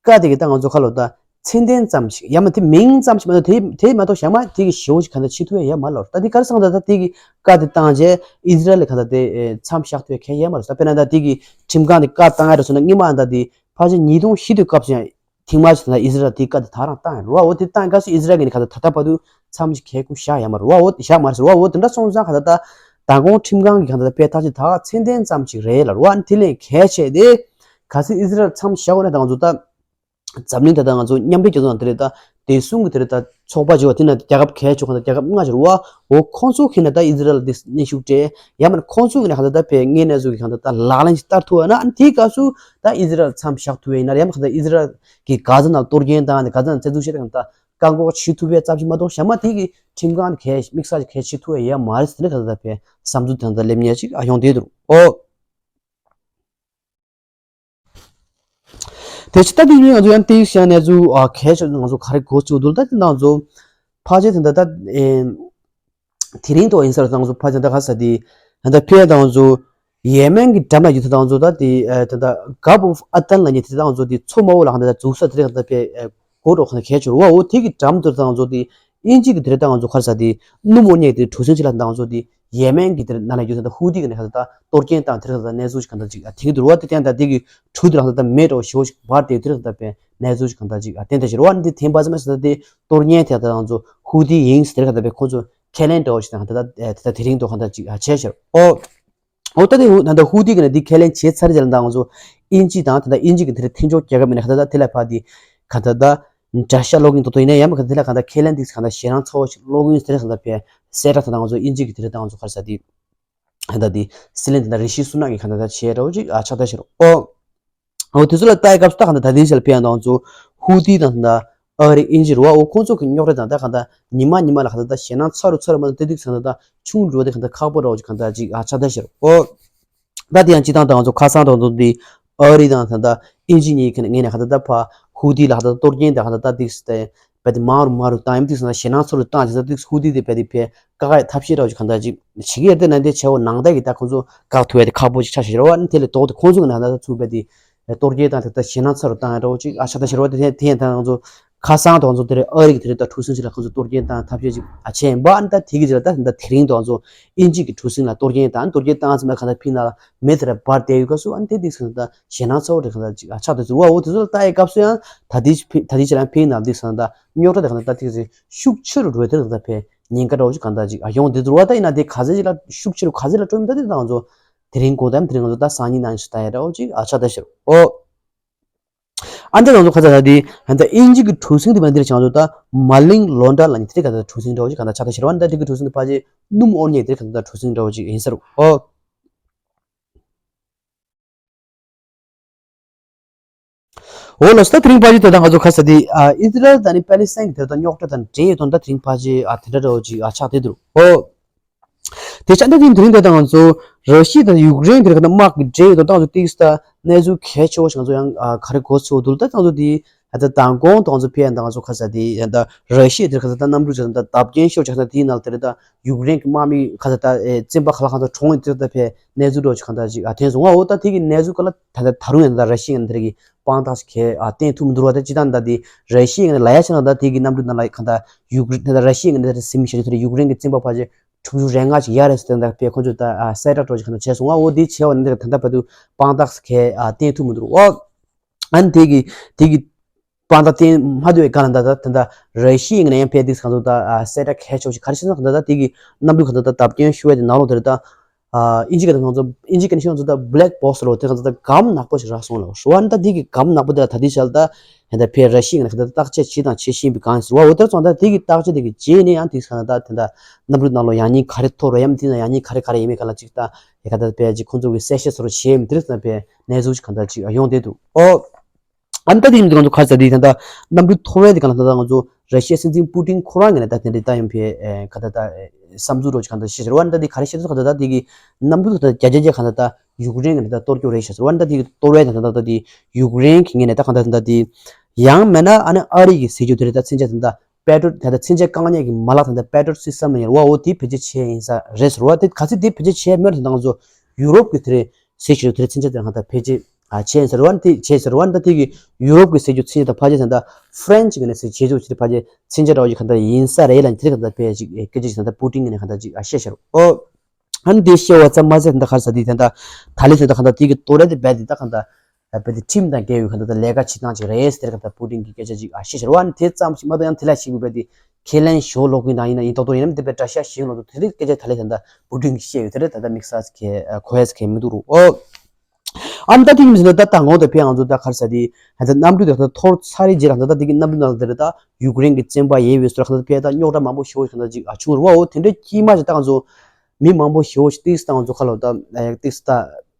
བཀའ་དེ་གི་ད་ང་ཚོ་ཁ་ལོ་ད་མཚན་ལྡན་ཙམ་ཞིག་ཡང་མ་དེ་མིང་ཙམ་ཞིག་མ་གཏོགས་དེ་དེ་མ་གཏོགས་གཞན་མ་དེ་གི་ཞེ་པོ་ཞིག་གང་ལྟར་བྱེད་ཐུབ་ཡ་ཡོད་མ་རེད་ལོ། ད་དེ་ག་རེ་སོང་ད་ད་དེ་གི་བཀའ་དེ་བཏང་རྗེས་ཨི་ཟི་རལ་ལ་གང་ལྟར་དེ་མཚམས་བཞག་ཐུབ་ཡ་གང་ཡང་ཡོད་མ་རེད། ད་དཔེར་ན་ད་དེ་གི་ཁྲིམས་ཁང་དེ་བཀའ་བཏང་ཡ་རེད་སོང་ན་སྔོན་མ་ད་དེ་ཕལ་ཆེར་ཉིས་སྟོང་བཞི་དུས་སྐབས་སུ་ཡང་ཐེངས་མ་ཞིག་ད་ཨི་ཟི་རལ་དེ་བཀའ་དེ་ད་རང་བཏང་ཡ་རེད་བ། འོ་དེ་བཏང་སྐབས་སུ་ཨི་ཟི་རལ་གི་ནས་གང་ལྟར་ད་ལྟ་བར་དུ་མཚམས་ཀྱི་ཁལ་ཀུན་བཞག་ཡ་མ་རེད་བ། འོ་བཞག་མ་རེད་ཟེར་བ། འོ་དེ་འདྲ་སོང་ཙང་གང་ལྟར་ད་མདང་དགོང་ཁྲིམས་ཁང་གི་གང་ལྟར་ད་དཔེ་ཐག་གཅོད་ད་མཚན་ལྡན་ཙམ་ཞིག་རེད་ལབ་རེད་བ། དེ་ལས་གལ་ཆེ་དེ་གལ་སྲིད་ཨི་ཟི་རལ་མཚམས་བཞག་འོ་ན་ད་ང་ཚོ་ད་འཛམ་གླིང་ད་ལྟ་ང་ཚོ་མཉམ་འབྲེལ་རྒྱལ་ཚོགས་ནང་དེ་རེད་ད་བདེ་སྲུང་གི་དེ་རེད་ད་ཚོགས་པ་བརྗོད་པ་དེ་ན་རྒྱལ་ཁབ་གལ་ཆེ་གང་ལྟར་རྒྱལ་ཁབ་ལྔ་ཞིག་རེད་བ། འོ་ཁོང་ཚོ་གི་ནས་ད་ཨི་ཟི་རལ་དེ་གནོན་ཤུགས་སྤྲད་ཡང་མིན་ཁོང་ཚོ་གི་ནས་གང་ལྟར་ད་དཔེ་དངོས་གནས་ཚོ་གི་གང་ལྟར་ད་ལག་ལེན་ཞིག་བསྟར་ཐུབ་ཡ་ན་ཨ་ནི་དེའི་སྐབས་སུ་ད་ཨི་ཟི་རལ་མཚམས་བཞག་ཐུབ་ཡ་ཡིན་ན་ཡང་མིན་གང་ལྟར་ཨི་ཟི་རལ་གི་གྷ་ཛ་ནང་གཏོར་སྐྱོན་བཏང་ནས་གྷ་ཛ་ནང་བཙན་འཛུལ་བྱས་ཏེ་གང་ལྟར་བཀག་འགོག་བྱེད་ཐུབ་པའི་རྩ་ཆེ་མ་གཏོགས་གཞན་མ་དེ་གི་ཁྲིམས་ཁང་གི་དམིགས་བསལ་གྱི་གལ་ཆེ་ཐུབ་ཡ་ཡོད་མ་རེད་ཟེར་ནས་གང་ལྟར་དཔེ་བསམ་ཚུལ་དེ་འདྲ་སླེབས་མཁན་ཅིག་ཨ་ཡོང་བསྡད་འདུག་ཨོ། དེ་ཕྱི་ལྟ་དེ་ཡིན་ང་ཚོ་ཡང་ཏིག་ཞིག་གནས་ཚུལ་ཨ་གལ་ཆེ་ང་ཚོ་ག་རེ་གོ་ཚུལ་འདུག་ད་དེ་ང་ཚོ་ཕལ་ཆེར་དེ་འདྲ་ད་ཨེ་དེ་རིང་ཐོག་ཡིན་ས་རེད། ང་ཚོ་ཕལ་ཆེར་ད་ག་ས་དེ་ད་ཕལ་ཆེར་ང་ཚོ་ཡེ་མེན་གྱི་འགྲམ་ལ་ཡོད་དེ་ང་ཚོ་ད་དེ་ཨེ་དེ་ད་Gulf of Aden ལ་ཡོད་དེ་ད་ང་ཚོ་དེ་མཚོ་དམར་པོ་ལ་ཧ་ད་འཛུལ་ས་དེ་རེད། ད་ཕལ་ཨེ་གོ་འགྲོ་ཁ་ན་གལ་ཆེ་རུ་བ། འོ་དེ་གི་འགྲམ་དུ་ད་ང་ཚོ་དེ་ཨིན་ཇི་གི་དེ་རེད་ད་ང་ཚོ་ག་རེ་ས་དེ་སྣུམ་འོར་སྙེག་དེ་གྲུ་གཟིངས་ཅིག་ལ་ད་ང་ཚོ་དེ་ཡེ་མེན་གྱི་དེར་ནང་ལ་ཡོད་ས་ད་ཧུ་ཏི་གི་ནས་ཁ་ད་གཏོར་སྐྱོན་བཏང་དེར་ཁ་ད་གནས་ཚུལ་ཞིག་ག་ད་ཅིག་ཐིག་འདུག་བ། དེ་ཐེངས་ད་དེ་གི་གྲུ་དེ་རང་ད་མེ་འདྲ་བོ་ཞེ་པོ་ཞིག་འབར་དེ་དེར་ཁ་ད་པའི་གནས་ཚུལ་ཞིག་ག་ད་ཅིག་བསྟན་ད་ཞེ་རུ་བ། འདི་ཐེངས་པ་ཙམ་ས་ད་དེ་གཏོར་སྐྱོན་དེ་ད་ང་ཚོ་ཧུ་ཏི་ཡིན་ཟེར་དེར་ཁ་ད་པའི་ཁོང་ཚོ་ཁས་ལེན་འདྲ་བོ་ཞིག་ད་ད་ད་དེ་རིང་དུ་ག་ད་ཅིག་བྱས་ཤར་ཨོ། འོ་ད་དེ་ཧུ་ད་ཧུ་ཏི་གི་ནས་དེ་ཁས་ལེན་བྱས་ཚར་རྗེས་ལ་ད་ང་ཚོ་ཨིན་ཇི་དང་ད་ད་ཨིན་ཇི་གི་དེར་མཐུན་ཕྱོགས་རྒྱལ་ཁབ་མིན་ན་ག་ད་ད་དེ་ལ་ཕ་དེ་ག་ད་ད་དགྲ་ཤ་སློག་གིན་ཏོག་ཏོ་ཡིན་ན་ཡང་མ་ག་དེ་ལ་གང་ལྟར་ཁས་ལེན་ཏིག་གང་ལྟར་ཞེད་སྣང་ཚ་བོ་ཞིག་སློག་གིན་ཟེར་གང་ལྟར་ཕའི་གསལ་བསྒྲགས་དང་ང་ཚོ་དབྱིན་ཇི་གི་དེ་རེད་ད་ང་ཚོ་ག་རེ་ཟེར་དེ་གང་ལྟར་དེ་སྲིད་བློན་དེ་ལྟར་རི་ཤི་སུ་ནག་གིས་གང་ལྟར་ད་བྱས་འདྲ་བོ་ཅིག་ཨ་ཆགས་ད་ཤེར་ཨོ། འོ་དེ་ཚོ་ལ་ལྟ་ཡི་སྐབས་སུ་ད་གང་ལྟར་ད་དེ་ཞལ་ཕན་ཡང་ད་ང་ཚོ་ཧུ་ཏི་དང་ད་ཨ་རི་དབྱིན་ཇི་རུ་བ་འོ་ཁོང་ཚོ་གི་རྙོག་དྲ་དང་ད་གང་ལྟར་ཉི་མ་ཉི་མ་ལ་གང་ལྟར་ད་ཞེད་སྣང་ཚ་རུ་ཚ་རུ་མ་ད་དེ་དུས་གང་ལྟར་ད་ཆུང་རུ་དེ་གང་ལྟར་ཁག་པོ་འདྲ་བོ་ཅིག་གང་ལྟར་ཅིག་ཨ་ཆགས་ད་ཤེར་ཨོ། ད་དེ་ཡང་སྤྱི་བཏང་དང་ང་ཚོ་ཁ་སང་དང་ཚོ་འདི་ཨ་རི་དང་ད་ལྟ་དབྱིན་ཇི་གཉིས་ཀྱི་ངོས་ནས་ཧ་ད་ལྟ་ཕ་ཧུ་ཏི་ལ་ཧ་ད་ལྟ་གཏོར་སྐྱོན་དང་ཧ་ད་ལྟ་ཏིག་སི་ཏེ་བ་དེ་མང་རུ་མང་རུ་བཏང་ཡིན། ཏིག་སི་ན་ཞེད་སྣང་ཚོར་རུ་བཏང་ཞེས་ཏིག་སི་ཧུ་ཏི་དེ་བ་དེ་ཕེ་ཀ་ཁ་ཐབས་ཤེས་ར་བ་ཅིག་གང་ལྟར་ཅིག་བྱེད་ཀྱི་ཡོད་དེ་ན་དེ་བྱས་འོ་ནང་ལྟ་གི་ད་ཁོང་ཚོ་བཀག་ཐུབ་ཡ་དེ་ཁག་པོ་ཅིག་ཆགས་ཤག་ར་བ། ཨ་ནི་དེ་ལས་ལྡོག་སྟེ་ཁོང་ཚོ་གི་ནང་ད་ལྟ་ཚུགས་པ་དེ་གཏོར་སྐྱོན་དང་ད་ལྟ་ཞེད་སྣང་ཚོར་རུ་བཏང་ཡ་འདྲ་བོ་ཅིག་ཨ་ཆགས་ད་ཤེར་བ་དེ་དེ་ཡང་ད་ང་ཚོ། ཁ་སང་དང་ཚོ་དེར་ཨ་རི་གི་དེ་རིང་ད་གྲུ་གཟིངས་ཤིག་ལ་ཁོ་ཚོ་གཏོར་སྐྱོན་བཏང་ཐབས་ཤེས་ཅིག་ཨ་བྱས་ཡིན་པ། ཨ་ནི་ད་དེ་གི་རྗེས་ལ་ད་ད་དེ་རིང་དང་ཚོ་དབྱིན་ཇི་གི་གྲུ་གཟིངས་ལ་གཏོར་སྐྱོན་བཏང་གཏོར་སྐྱོན་བཏང་ཚེ་ན་གང་ལྟར་ཕིན་ན་མེ་དེ་ར་འབར་བསྡད་ཡོད་སྐབས་སུ་ཨ་ནི་དེ་དེ་གང་ལྟར་ཞེད་སྣང་ཚ་བོ་དེ་གང་ལྟར་ཅིག་ཨ་ཆགས་ཏེ་ཟུར་བ་འོ་དེ་ཚོ་ལ་ལྟ་ཡི་སྐབས་སུ་ཡང་ད་དེ་ཕི་ད་དེ་ཕྱིར་ཡང་ཕིན་ན་དེ་གང་ལྟར་རྙོག་དྲ་དེ་གང་ལྟར་ད་དེ་ཚེ་ཤུགས་ཆེ་རུ་འགྲོ་དེ་གང་ལྟར་ཕེ་ཉེན་ཁ་འདྲ་བོ་ཅིག་གང་ལྟར་ཅིག་ཨ་ཡོང་དེ་ཟུར་བ་ད་ཡིན་ན་དེ་ག་ཚད་ཅིག་ལ་ཤུགས་ཆེ་རུ་ག་ཚད་ལ་སྤྲོད་མི་ད་དེ་ད་ང་ཚོ་དེ་རིང་དགོང་དག་དེ་རིང་ང་ཚོ་ད་སང་ཉིན་ནང་ཞིག་ལྟ་ཡ་འདྲ་བོ་ཅིག་ཨ་ཆགས་ད་ཤེར་འོ། ཨ་འདྲ་ང་ཚོ་ཁ་ཚ་ད་དེ་ཨ་འདྲ་དབྱིན་ཇི་གི་གྲུ་གཟིངས་དེ་མ་འདིར་བྱང་ཚོ་ད་མ་ལིང་ལོན་ཌ་ལ་ནི་དེ་ག་ད་གྲུ་གཟིངས་འདྲ་བོ་ཅིག་ག་ད་ཆགས་ད་ཤེར་བ། ཨ་འདྲ་དེ་གི་གྲུ་གཟིངས་དེ་ཕལ་ཆེར་སྣུམ་འོར་ཉེ་དེ་ག་ད་གྲུ་གཟིངས་འདྲ་བོ་ཅིག་ཡིན་ས་རུ་ཨོ། འོ་ལོ་ས་ད་དེ་རིང་ཕལ་ཆེར་དེ་ད་ང་ཚོ་ཁ་ཚ་དེ་ཨ་ཨི་ཟི་རལ་དང་ནི་པེ་ལི་སི་ཐན་གི་དེ་ད་རྙོག་དྲ་དང་འབྲེལ་ཡོད་དོན་ད་དེ་རིང་ཕལ་ཆེར་ཨ་དེ་འདྲ་འདྲ་བོ་ཅིག་ཨ་ཆགས་དེ་འདུག་ཨོ། དེ་ཆ་འདི་དེ་དེ་རིང་དེ་ད་ང་ཚོ་ར་ཤི་ཡ་དང་ཡུཀ་རེན་གྱི་ཁ་ན་དམག་གི་འབྲེལ་ཡོད་དང་ཏང་ཚོ་ཏིག་ས་གནས་ཚུལ་གལ་ཆེ་བོ་ཞིག་ང་ཚོ་ཡང་ཨ་ག་རེ་གོ་ཚོད་འདུག་ད་ཏང་ཚོ་དེ་ད་ད་དང་གོང་དང་ཚོ་ཕེ་ཡང་ད་ང་ཚོ་ཁ་ས་དེ་ཡང་ད་ར་ཤི་ཡ་དེ་ཁ་ས་ད་གནམ་གྲུ་ཆ་ད་བརྡབ་སྐྱོན་ཤོར་ཆ་ད་དེའི་ནང་དེ་རེད། ད་ཡུཀ་རེན་གྱི་དམག་མི་ཁ་ས་ད་ཨེ་བཙན་པ་ཁ་ལག་ཁང་ད་གྲོངས་ཡོད་དེ་ད་ཕེ་གནས་ཚུལ་འདྲ་ཞིག་གང་ད་ཅིག་ཨ་ཐོན་སོང་ང་། འོ་ད་དེ་གི་གནས་ཚུལ་ག་ལ་ད་ད་ད་རུང་ཡང་ད་ར་ཤི་ཡ་ཡང་དེ་གི་དཔང་རྟགས་ཤིག་གས་ཨ་བསྟན་ཐུབ་མི་འདུག་བ། ད་ཅི་ད་ད་དེ་ར་ཤི་ཡ་ཡང་ལ་ཡ་ཆ་ན་ད་དེ་གི་གནམ་གྲུ་ནང་ལ་ཁ་ད་ཡུཀ་རེན་ད་ར་ཤི་ཡ་ཡང་ད་སིམ་ཤ་ཅིག་དེ་ཡུཀ་རེན་གྱི་བཙན་པ་ཕལ་ཆེར་དྲུག་ཅུ་རེ་ལྔ་ཅིག་ཡར་རེད་ཟེར་ད་ཕེ་ཁོང་ཚོས་ད་ཨ་གསལ་བསྒྲགས་འདྲ་ཅིག་གང་ད་བྱས་སོང་ང་། འོ་དེ་བྱས་པ་ནི་ད་ད་ད་བར་དུ་དཔང་རྟགས་ཁས་ཨ་བསྟན་ཐུབ་མི་འདུག་རོ། ཨ་ནི་དེ་གི་དེ་གི་དཔང་རྟགས་བསྟན་མ་ཐུབ་པའི་སྒང་ལ་ད་ད་ད་ད་ར་ཤི་ཡའི་ངོས་ནས་ཡང་ཕེ་དེ་གང་ཚོ་ད་ཨ་གསལ་བསྒྲགས་གལ་ཆེ་བ་ཞིག་ག་རེ་བྱས་ན་གང་ད་ད་དེ་གི་གནམ་གྲུ་གང་ད་ད་བརྡབ་སྐྱོན་ཤོར་བའི་དེ་ནང་ལོགས་དེ་རེད། ད་ཨ་ཨིན་ཇི་ག་ད་ཁོང་ཚོ་ཨིན་ཇི་ག་ནས་ཤོང་ཚོ་ད་བྷེ་ལེག་བྷོག་སི་རོ་དེ་གང་ཚོ་ད་སྒམ་ནག་པོ་ཞིག་རག་སོང་ལ་རོ། ཨ་ནི་ད་དེ་གི་སྒམ་ནག་པོ་དེ་ལ་ད་དེ་བྱས་ད། ཧན་ད་ཕེ་ར་ཤི་ཡ་ནས་ཁ་ད་བརྟག་དཔྱད་བྱེད་དང་བྱེད་བཞིན་པའི་སྒང་ཟེར་བ། འོ་དེར་སོང་ད་དེ་གི་བརྟག་དཔྱད་དེ་གི་རྗེས་ནས་ཡང་དེ་ཁ་ད་དེ་འདྲ་གནམ་གྲུ་ནང་ལོ་ཡང་སྙིང་ག་རེ་ཐོབ་རེད་ཡང་དེ་ན་ཡང་སྙིང་ག་རེ་ག་རེ་ཡིན་མིན་ག་ལ་ཅིག་ད་ཡ་ཁ་ད་ཕེ་ཅིག་ཁོང་ཚོ་གི་གསལ་བཤད་སོ་རུ་བྱེད་མི་དེར་སོང་ད་ཕེ་གནས་ཚུལ་ཅིག་ག་ད་ཅིག་ཡོང་བསྡད་འདུག་ཨོ། ཨ་ནི་ད་དེ་ཡིན་དུས་ང་ཚོ་ཁ་ས་དེ་ད་ད་གནམ་གྲུ་འཐོར་བའི་དེ་ག་ལ་ད་ད་ང་ཚོ་ར་ཤི་ཡའི་སྲིད་འཛིན་པུ་ཏིན་ཁོ་རང་གི་ནས་ད་དེ་འདྲ་ད་ཡང་ཕེ་ཁ་ད་ད་བསམ་ཚུལ་རོ་ཅིག་ག་ད་བཤད་ཟེར་བ། ཨ་ནི་ད་དེ་ག་རེ་བཤད་ཚུལ་ག་ད་ད་དེ་གི་གནམ་གྲུ་ད་ད་བརྒྱ་ཆ་བརྒྱ་ག་ད་ད་ཡུཀ་རེན་གྱི་ནས་ད་གཏོར་སྐྱོན་རེད་ཤག་ཟེར་བ། ཨ་ནི་ད་དེ་གི་གཏོར་བའི་ད་ད་ད་ད་དེ་ཡུཀ་རེན་གྱི་ངོས་ནས་ད་གང་ད་ད་ད་དེ་ཡང་མིན་ན་ཨ་ནི་ཨ་རི་གི་ཟེར་རྒྱུ་དེ་རེད། ད་མཚོན་ཆ་ད་ད་པེ་ཏྲོ་ད་ད་མཚོན་ཆ་བཀག་ཉར་གྱི་མ་ལག་ད་ད་པེ་ཏྲོ་སི་སི་ཊམ་ལ་ཡར་བ་འོ་དེ་བེད་སྤྱོད་བྱས་ཡིན་ས་རེད་ཟེར་བ། དེ་ག་ཚོད་དེ་བེད་སྤྱོད་བྱས་མེད་ད་ད་ང་ཚོ་ཡུ་རོབ་ཀྱི་དེ་རེད་ཟེར་རྒྱུ་དེ་རེད། མཚོན་ཆ་དེ་གང་ད་བེད་སྤྱོད་ ཨ་བྱས་ཟེར་བ་ནི་དེ་བྱས་ཟེར་བ་ནི་ད་དེ་གི་ཡུ་རོབ་ཀྱི་ཟེར་རྒྱུ་མཚན་ཉིད་དང་ཕལ་ཆེར་ད་ལྟ་ཧྥ་རན་སི་གི་ནས་ཟེར་བྱས་རྒྱུ་ཆེ་ཕལ་ཆེར་མཚན་ཆ་འདྲ་བ་ཞིག་གང་ལྟར་ཡིན་ས་རེད་ལ་དེ་གང་ལྟར་དཔེ་ཅིག་སྐད་ཆ་ཞིག་ད་ལྟ་པུ་ཏིན་གི་ནས་གང་ལྟར་ཅིག་ཨ་བཤད་ཤར་ཨོ། ཨ་ནི་དེ་བཤད་བ་ཙམ་མ་ཟད་ད་ག་རེ་ཟེར་དེ་ད་ལྟ་ད་ལས་ད་ལྟ་གང་ལྟར་དེ་གི་ཏོ་རེད་དེ་རྦད་དེ་ད་གང་ལྟར་རྦད་དེ་ཁྲིམས་དང་འགལ་བའི་གང་ལྟར་ད་ལས་ཀ་བྱེད་སྟངས་ཅིག་རེད་ཟེར་གང་ལྟར་པུ་ཏིན་གི་སྐད་ཆ་ཅིག་ཨ་བཤད་ཤར་བ་ནི་དེ་ཙམ་ཞིག་མ་གཏོགས་ཡང་དེ་ལ་ཞིག་རྦད་དེ་ཁས་ལེན་ཞུ་ལོག་གིན་དང་ཡིན་ན་ཡིན་ཏོག་ཏོ་ཡིན་ནམ་དེ་བས་འདྲ་ཤ་ཞིག་ལོག་ཏོ་དེ་རིགས་སྐད་ཆ་ད་ལས་ད་ལྟ་པུ་ཏིན་གི་བཤད་ཡོད་དེ་རེད་ད་ལྟ་དམིགས་བསལ་གི་གོ་ཡས་གི་མི་འདུག་རུ་ཨོ། ཨ་ནི་ད་དེ་ཡིན་ཟེར་ད་ད་ངོ་ད་ཕེ་ང་ཚོ་ད་ག་རེ་ཟེར་དེ་ད་གནམ་གྲུ་དེ་ད་འཐོར་ཚར་རེད་རྗེས་ལ་ད་ད་དེ་གི་གནམ་གྲུ་ནང་དེ་རེད་ད་ཡུཀ་རེན་གི་བཙོན་པ་ཡོད་པའི་སོ་ད་ཕེ་ད་རྙོག་དྲ་མང་པོ་ཞེ་པོ་ཞིག་ད་ཅིག་ཨ་བྱུང་རུ་བ་འོ་དེ་འདྲའི་དཀྱིལ་མ་ཞིག་ད་ང་ཚོ་མི་མང་པོ་ཞེ་པོ་ཞིག་ཏིག་སི་ད་ང་ཚོ་ཁ་ལོ་ད་ཏིག་སི་ད་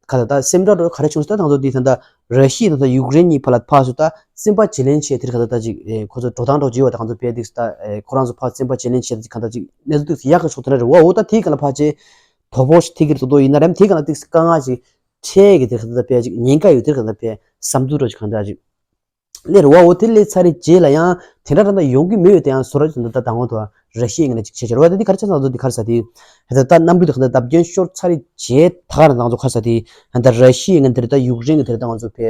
ག་ད་ད་སེམས་ཁྲལ་འགྲོ་ག་རེ་བྱུང་ཟེར་ད་ང་ཚོ་དེ་ད་ད་ར་ཤི་ཡ་ད་ད་ཡུཀ་རེན་གཉིས་བར་ལ་ཕར་སུ་ད་བཙོན་པ་བརྗེ་ལེན་བྱས་དེར་ག་ད་ད་ཅིག་ཁོ་ཚོ་འགྲོ་སྟངས་འགྲོ་བྱེད་བ་ད་ང་ཚོ་ཕེ་ཏིག་སི་ད་ཁོ་རང་ཚོ་ཕར་བཙོན་པ་བརྗེ་ལེན་བྱས་ད་ཅིག་ག་ད་ཅིག་གནས་ཚུལ་ཏིག་སི་ཡག་གི་ཕྱོགས་དེ་འདྲ་རེད་བ་འོ་ད་དེ་ག་ལ་ཕར་ཆེ་དོ་ཕོག་ཞིག་ཐིག་གིར་དོ་དོ་ཡིན་ན་རེམ་དེ་ག་ལ་ཏིག་སི་དཀའ་ངལ་ཞིག་འཕྲད་ཀྱི་དེ་ཁ་ད་ད་དཔེ་ཅིག་ཉེན་ཁ་ཡོད་དེ་ཁ་ད་དཔེ་བསམ་ཚུལ་འདྲ་ཅིག་གང་འདྲ་ཅིག་སླེབས་རེད་བ་འོ་དེ་སླེབས་ཚར་རེད་རྗེས་ལ་ཡང་དེ་འདྲ་ད་ད་ཡོང་གི་མེད་ཡོད་དེ་ཡང་བཟོ་འདྲ་ཅིག་ད་ད་ད་ངོ་ཐོག་ར་ཤི་ཡའི་ངོས་ནས་ཅིག་བྱས་བྱས་རེད་བ་ད་འདི་ག་རེ་ཆ་ཚང་ཚོ་འདི་ག་རེ་ཟ་དེ་ད་ད་གནམ་གྲུ་དེ་ག་ད་བརྡབ་སྐྱོན་ཤོར་ཚར་རེད་རྗེས་ད་ག་ར་ད་ང་ཚོ་ག་རེ་ཟ་དེ་ད་ར་ཤི་ཡའི་ངོས་དེ་རེད་ད་ཡུཀ་རེན་གི་དེ་རེད་ད་ང་ཚོ་ཕེ་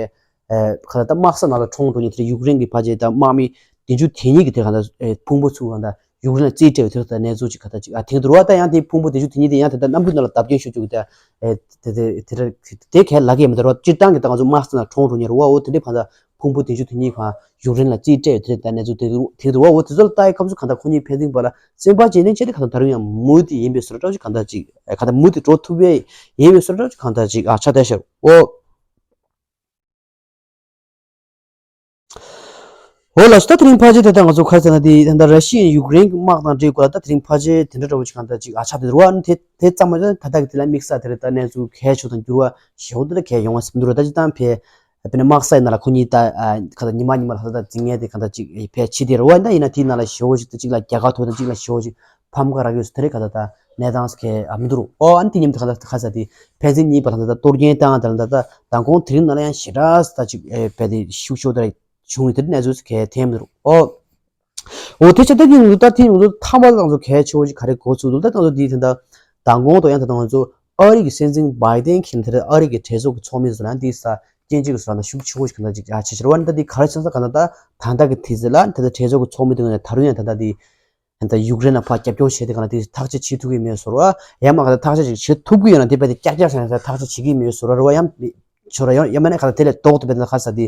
ཨ་ག་ད་ད་དམག་ས་ནང་ལ་གྲོངས་འགྲོ་ཉེན་དེ་རེད་ཡུཀ་རེན་གི་ཕ་ཆེ་ད་དམག་མི་བདུན་ཅུ་དེ་གཉིས་ཀྱི་དེ་ག་ད་ཕུང་པོ་ཚུར་ག་ད་ཡུཀ་རེན་ལ་རྩིས་སྤྲད་ཡོད་དེ་ད་གནས་ཚུལ་ཅིག་ག་ད་ཅིག་ཨ་ཐེངས་དུ་རུ་བ་ད་ཡང་དེ་ཕུང་པོ་བདུན་ཅུ་དེ་གཉིས་དེ་ཡང་དེ་ད་གནམ་གྲུ་ནང་ལ་བརྡབ་སྐྱོན་ཤོར་བཅུག་གི་ད་དེ་དེ་དེ་དེ་གལ་ལ་གལ་མི་འདུག་ར་སྤྱིར་བཏང་གི་ད་ང་ཚོ་དམག་ས་ནང་གྲོངས་འགྲོ་ཉེན་རུ་བ་འོ་དེ་འདྲའི་ག་ད་ཕུང་པོ་བདུན་ཅུ་དེ་གཉིས་ག་ཡུཀ་རེན་ལ་རྩིས་སྤྲད་ཡོད་དེ་ད་གནས་ཚུལ་དེ་དེ་དུ་བ་འོ་དེ་ཚོ་ལ་ལྟ་ཡི་སྐབས་སུ་ག་ད་ཁོ་གཉིས་ཕན་ཚུན་བར་ལ་བཙོན་པ་བརྗེ་ལེན་བྱས་ཏེ་ག་ད་ད་རུང་ཡང་མུ་མཐུད་ཡིན་པའི་བཟོ་འདྲ་ཅིག་ག་ད་ཅིག་ག་ད་མུ་མཐུད་འགྲོ་ཐུབ་པའི་ཡིན་པའི་བཟོ་འདྲ་ཅིག་ག་ད་ཅིག་ཨ་ཆགས་བསྡད་ཤག་འོ། འོ་ལགས་སོ་ད་དེ་རིང་ཕལ་ཆེར་དེ་ལྟར་ང་ཚོ་ག་རེ་ཟེར་ན་དེ་ད་ལྟ་ར་ཤི་ཡའི་ཡུཀ་རེན་གྱི་དམག་དང་འབྲེལ་དགོས་ལ་ད་དེ་རིང་ཕལ་ཆེར་དེ་འདྲ་འདྲ་བོ་ཅིག་གང་ལྟར་ཅིག་ཨ་ཆགས་དེ་རུ་བ་ནི་དེ་དེ་ཙམ་མ་ཟད་ད་ལྟ་གི་དེ་ལ་དམིགས་བསལ་དེ་རེད་ད་གནས་ཚུལ་གལ་ཆེ་དང་འགྱུར་བ་ཞེ་པོ་དེ་འདྲ་གལ་ཡོང་བ་ཟིན་འདུག་ར་ད་ཅི་ད་ཕེ་དཔེར་ན་དམག་སའི་ནང་ལ་ཁོ་གཉིས་ད་ག་ད་ཉི་མ་ཉི་མ་ལ་ད་ད་འཛིང་ངེས་དེ་ག་ད་ཅིག་ཕེ་ཕྱི་དེ་རུ་བ་ཡིན་ད་ཡིན་ན་དེའི་ནང་ལ་ཞེ་པོ་ཅིག་ད་ཅིག་ལ་རྒྱལ་ཁ་ཐོབ་དང་ཅིག་ལ་ཞེ་པོ་ཅིག་ཕམ་ཁ་རག་ཡོད་ཟེར་དེ་རེད་ག་ད་ད་གནས་སྟངས་གལ་ཨ་མི་འདུག་རུ་ཨོ་ཨ་ནི་དེ་མཉམ་དུ་ག་ད་ག་ཟེར་དེ་ཕན་ཚུན་གཉིས་བར་ལ་ད་ད་གཏོར་སྐྱོན་བཏང་ད་ལ་ད་ད་མདང་དགོང་དེ་རིང་ནང་ལ་ཡང་ཞེ་དྲག་ད་ཅིག་ཨེ་བས་དེ་ཤུགས་ཤོར་དེ་རེད་བྱུང་ཡོད་དེ་གནས་ཚུལ་གལ་ཐེབས་མི་རུང་ཨོ། འོ་དེ་ཆ་ད་དེ་ངུ་ད་དེ་ངུ་ད་ཐ་མ་ད་ང་ཚོ་གལ་ཆེ་བོ་ཞིག་ག་རེ་གོ་ཚུལ་འདུག་ད་ང་ཚོ་དེ་དེ་འདྲ་མདང་དགོང་དུ་ཡང་ད་ང་ཚོ་ཨ་རི་གི་སྲིད་འཛིན་བྷའི་ཏན་གྱིས་དེ་ཨ་རི་གི་གྲོས་ཚོགས་ཀྱི་ཚོགས་མི་ཚོ་ལ་དེ་ས་སྐྱོན་བརྗོད་ཀྱི་སོ་ལ་ཤུགས་ཆེ་བོ་ཞིག་ག་འདྲ་ཅིག་ཡ་ཆེ་ཆེར་བ་འདྲ་དེ་ག་རེ་ཆགས་ས་ག་འདྲ་ད་ད་ལྟ་གི་དུས་ཚོད་ལ་དེ་གྲོས་ཚོགས་ཀྱི་ཚོགས་མི་དེ་ངོས་ནས་ད་རུང་ཡང་ད་ལྟ་དེ། ད་ཡུཀ་རེན་ལ་ཕར་རྒྱབ་སྐྱོར་བྱས་ཏེ་གང་ལ་དེ་ཐག་གཅོད་བྱེད་ཐུབ་ཀྱི་མེད་ཟེར་བ་ཡང་མ་ག་ད་ཐག་གཅོད་ཅིག་བྱེད་ཐུབ་ཀྱི་ཡོད་ན་དེ་བས་དེ་ཀྱག་ཀྱག་བྱས་ན་ཐག་གཅོད་བྱེད་ཀྱི་མེད་ཟེར་བ་རེད་བ་ཡང་ཆོ་ར་ཡང་ཡང་མ་ནས་ག་ད་དེ་ལས་ལྡོག་ཏུ་བས་ད་ག་ས་དེ་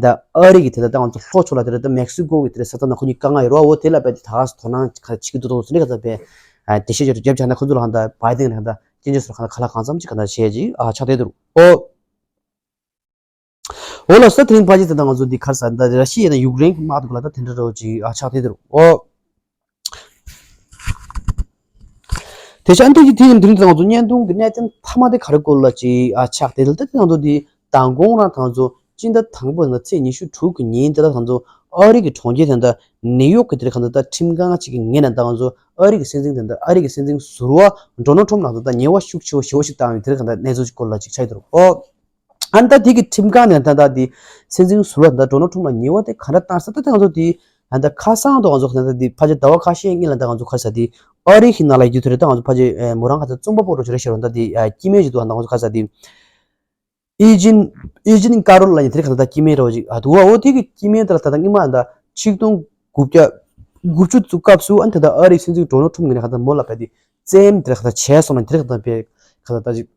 ད་ཨ་རི་གི་དེ་ད་ང་ཚོ་ལྷོ་ཕྱོགས་ལ་དེ་རེད་ད་མེག་སི་ཀོ་གི་དེ་རེད་ས་ཐག་ན་ཁོ་གཉིས་དཀའ་ངལ་ཡོད་རེད་བ་འོ་དེ་ལ་བས་དེ་ད་ག་ས་དོ་སྣང་ག་ད་བྱེད་ཀྱི་འདུག་འདུག་ཟེར་ནས་ག་ད་བས་དེ་ཤེས་ཆོ་རྒྱབ་བྱས་ན་ཁོ་ཚོ་ལ་ག་ད་བྷའི་ཏན་ག་ད་སྐྱོན་བརྗོད་ཟེར་ག་ད་ག་ལ་གང་འཚམ་ཅིག་ག་ད་བྱས་ཅིག་ཨ་ཆགས་བསྡད་འདུག་ཨོ། འོ་ལགས་སོ་ད་དེ་རིང་ཕལ་ཆེར་དེ་འདྲ་ང་ཚོ་འདི་ག་རེ་ཟེར་ད་ར་ཤི་ཡ་དང་ཡུཀ་རེན་གྱི་དམག་དེ་ག་ལ་ད་དེ་འདྲ་རོ་ཅིག་ཨ་ཆགས་དེ་དེ་རུ་ཨོ། དེ་ཆ་འདི་གི་དེ་ཡིན་དེ་རིང་ད་ང་ཚོ་བརྙན་ཐུང་གི་གནད་དོན་མཐའ་མ་དེ་ག་རེ་སྐོར་ལ་ཅིག་ཨ་ཆགས་དེ་ལ་ད་དེ་ང་ཚོ་འདི་མདང་དགོང་རང་ད་ང་ཚོ་སྤྱི་ཟླ་དང་པོ་ནས་ཚེས་ཉི་ཤུ་དྲུག་གི་ཉིན་དེ་ལ་ད་ང་ཚོ་ཨ་རི་གི་གྲོང་ཁྱེར་དེ་འདྲ་ནིའུ་ཡོག་གི་དེ་རིང་ག་ད་ད་ཁྲིམས་ཁང་ཅིག་གི་ངོས་ནས་ད་ང་ཚོ་ཨ་རི་གི་སྲིད་འཛིན་དེ་འདྲ་ཨ་རི་གི་སྲིད་འཛིན་ཟུར་པ་ཌོ་ནལ་ཊམ་ལ་ད་ད་ཉེས་པ་ཤུགས་ཆེ་བོ་ཞེ་པོ་ཞིག་བཏང་བའི་དེ་རིང་ག་ད་གནས་ཚུལ་ཅིག་སྐོར་ལ་ཅིག་ཆགས་ཡོད་དེ་རུ་ཨོ། ཨ་ནི་ད་དེ་གི་ཁྲིམས་ཁང་ནས་ད་ལྟ་དེ་སྲིད་འཛིན་ཟུར་པ་ད་ལྟ་ཌོ་ནལ་ཊམ་ལ་ཉེས་པ་དེ་ག་འདྲ་བཏང་ས་ད་ལྟ་ང་ཚོ་དེ་ད་ལྟ་ཁ་སང་དུ་ང་ཚོ་ད་ལྟ་དེ་ཕལ་ཆེར་ཟླ་བ་ཁ་ཤས་སྔོན་ལ་ད་ང་ཚོ་ག་རེ་ཟེར་དེ་ཨ་རི་གི་ནང་ལ་ཡོད་དུས་རེད་ད་ང་ཚོ་ཕལ་ཆེར་མོ་རང་ག་ཚོད་རྩོམ་པ་པོ་འདྲ་ཅིག་རེད་ཤག་ར་ད་དེ་སྐྱེ་དམན་ཅིག་འདུག་ད་ང་ཚོ་ག་རེ་ཟེར་དེ་ཨི་ཇིན་ཨི་ཇིན་ཀ་རོལ་ལ་ཡིན་དེ་རེད་ག་ད་ད་སྐྱེ་དམན་འདྲ་བོ་ཅིག་ཨ་འདུག་བ་འོ་དེ་གི་སྐྱེ་དམན་དེ་ལ་ད་ལྟ་སྔོན་མ་ད་ཆིག་སྟོང་དགུ་བརྒྱ་དགུ་བཅུ་ཙམ་སྐབས་སུ་ཨ་ནི་ད་ལྟ་ཨ་རིའི་སྲིད་འཛིན་ཌོ་ནལ་ཊམ་གི་ནས་ག་ད་མོ་ལ་བས་དེ་བཙན་དེ་རེད་ག་ད་བྱས་སོང་ན་དེ་རེད་ག་ད་བས་ག་ད་ད་ཅིག་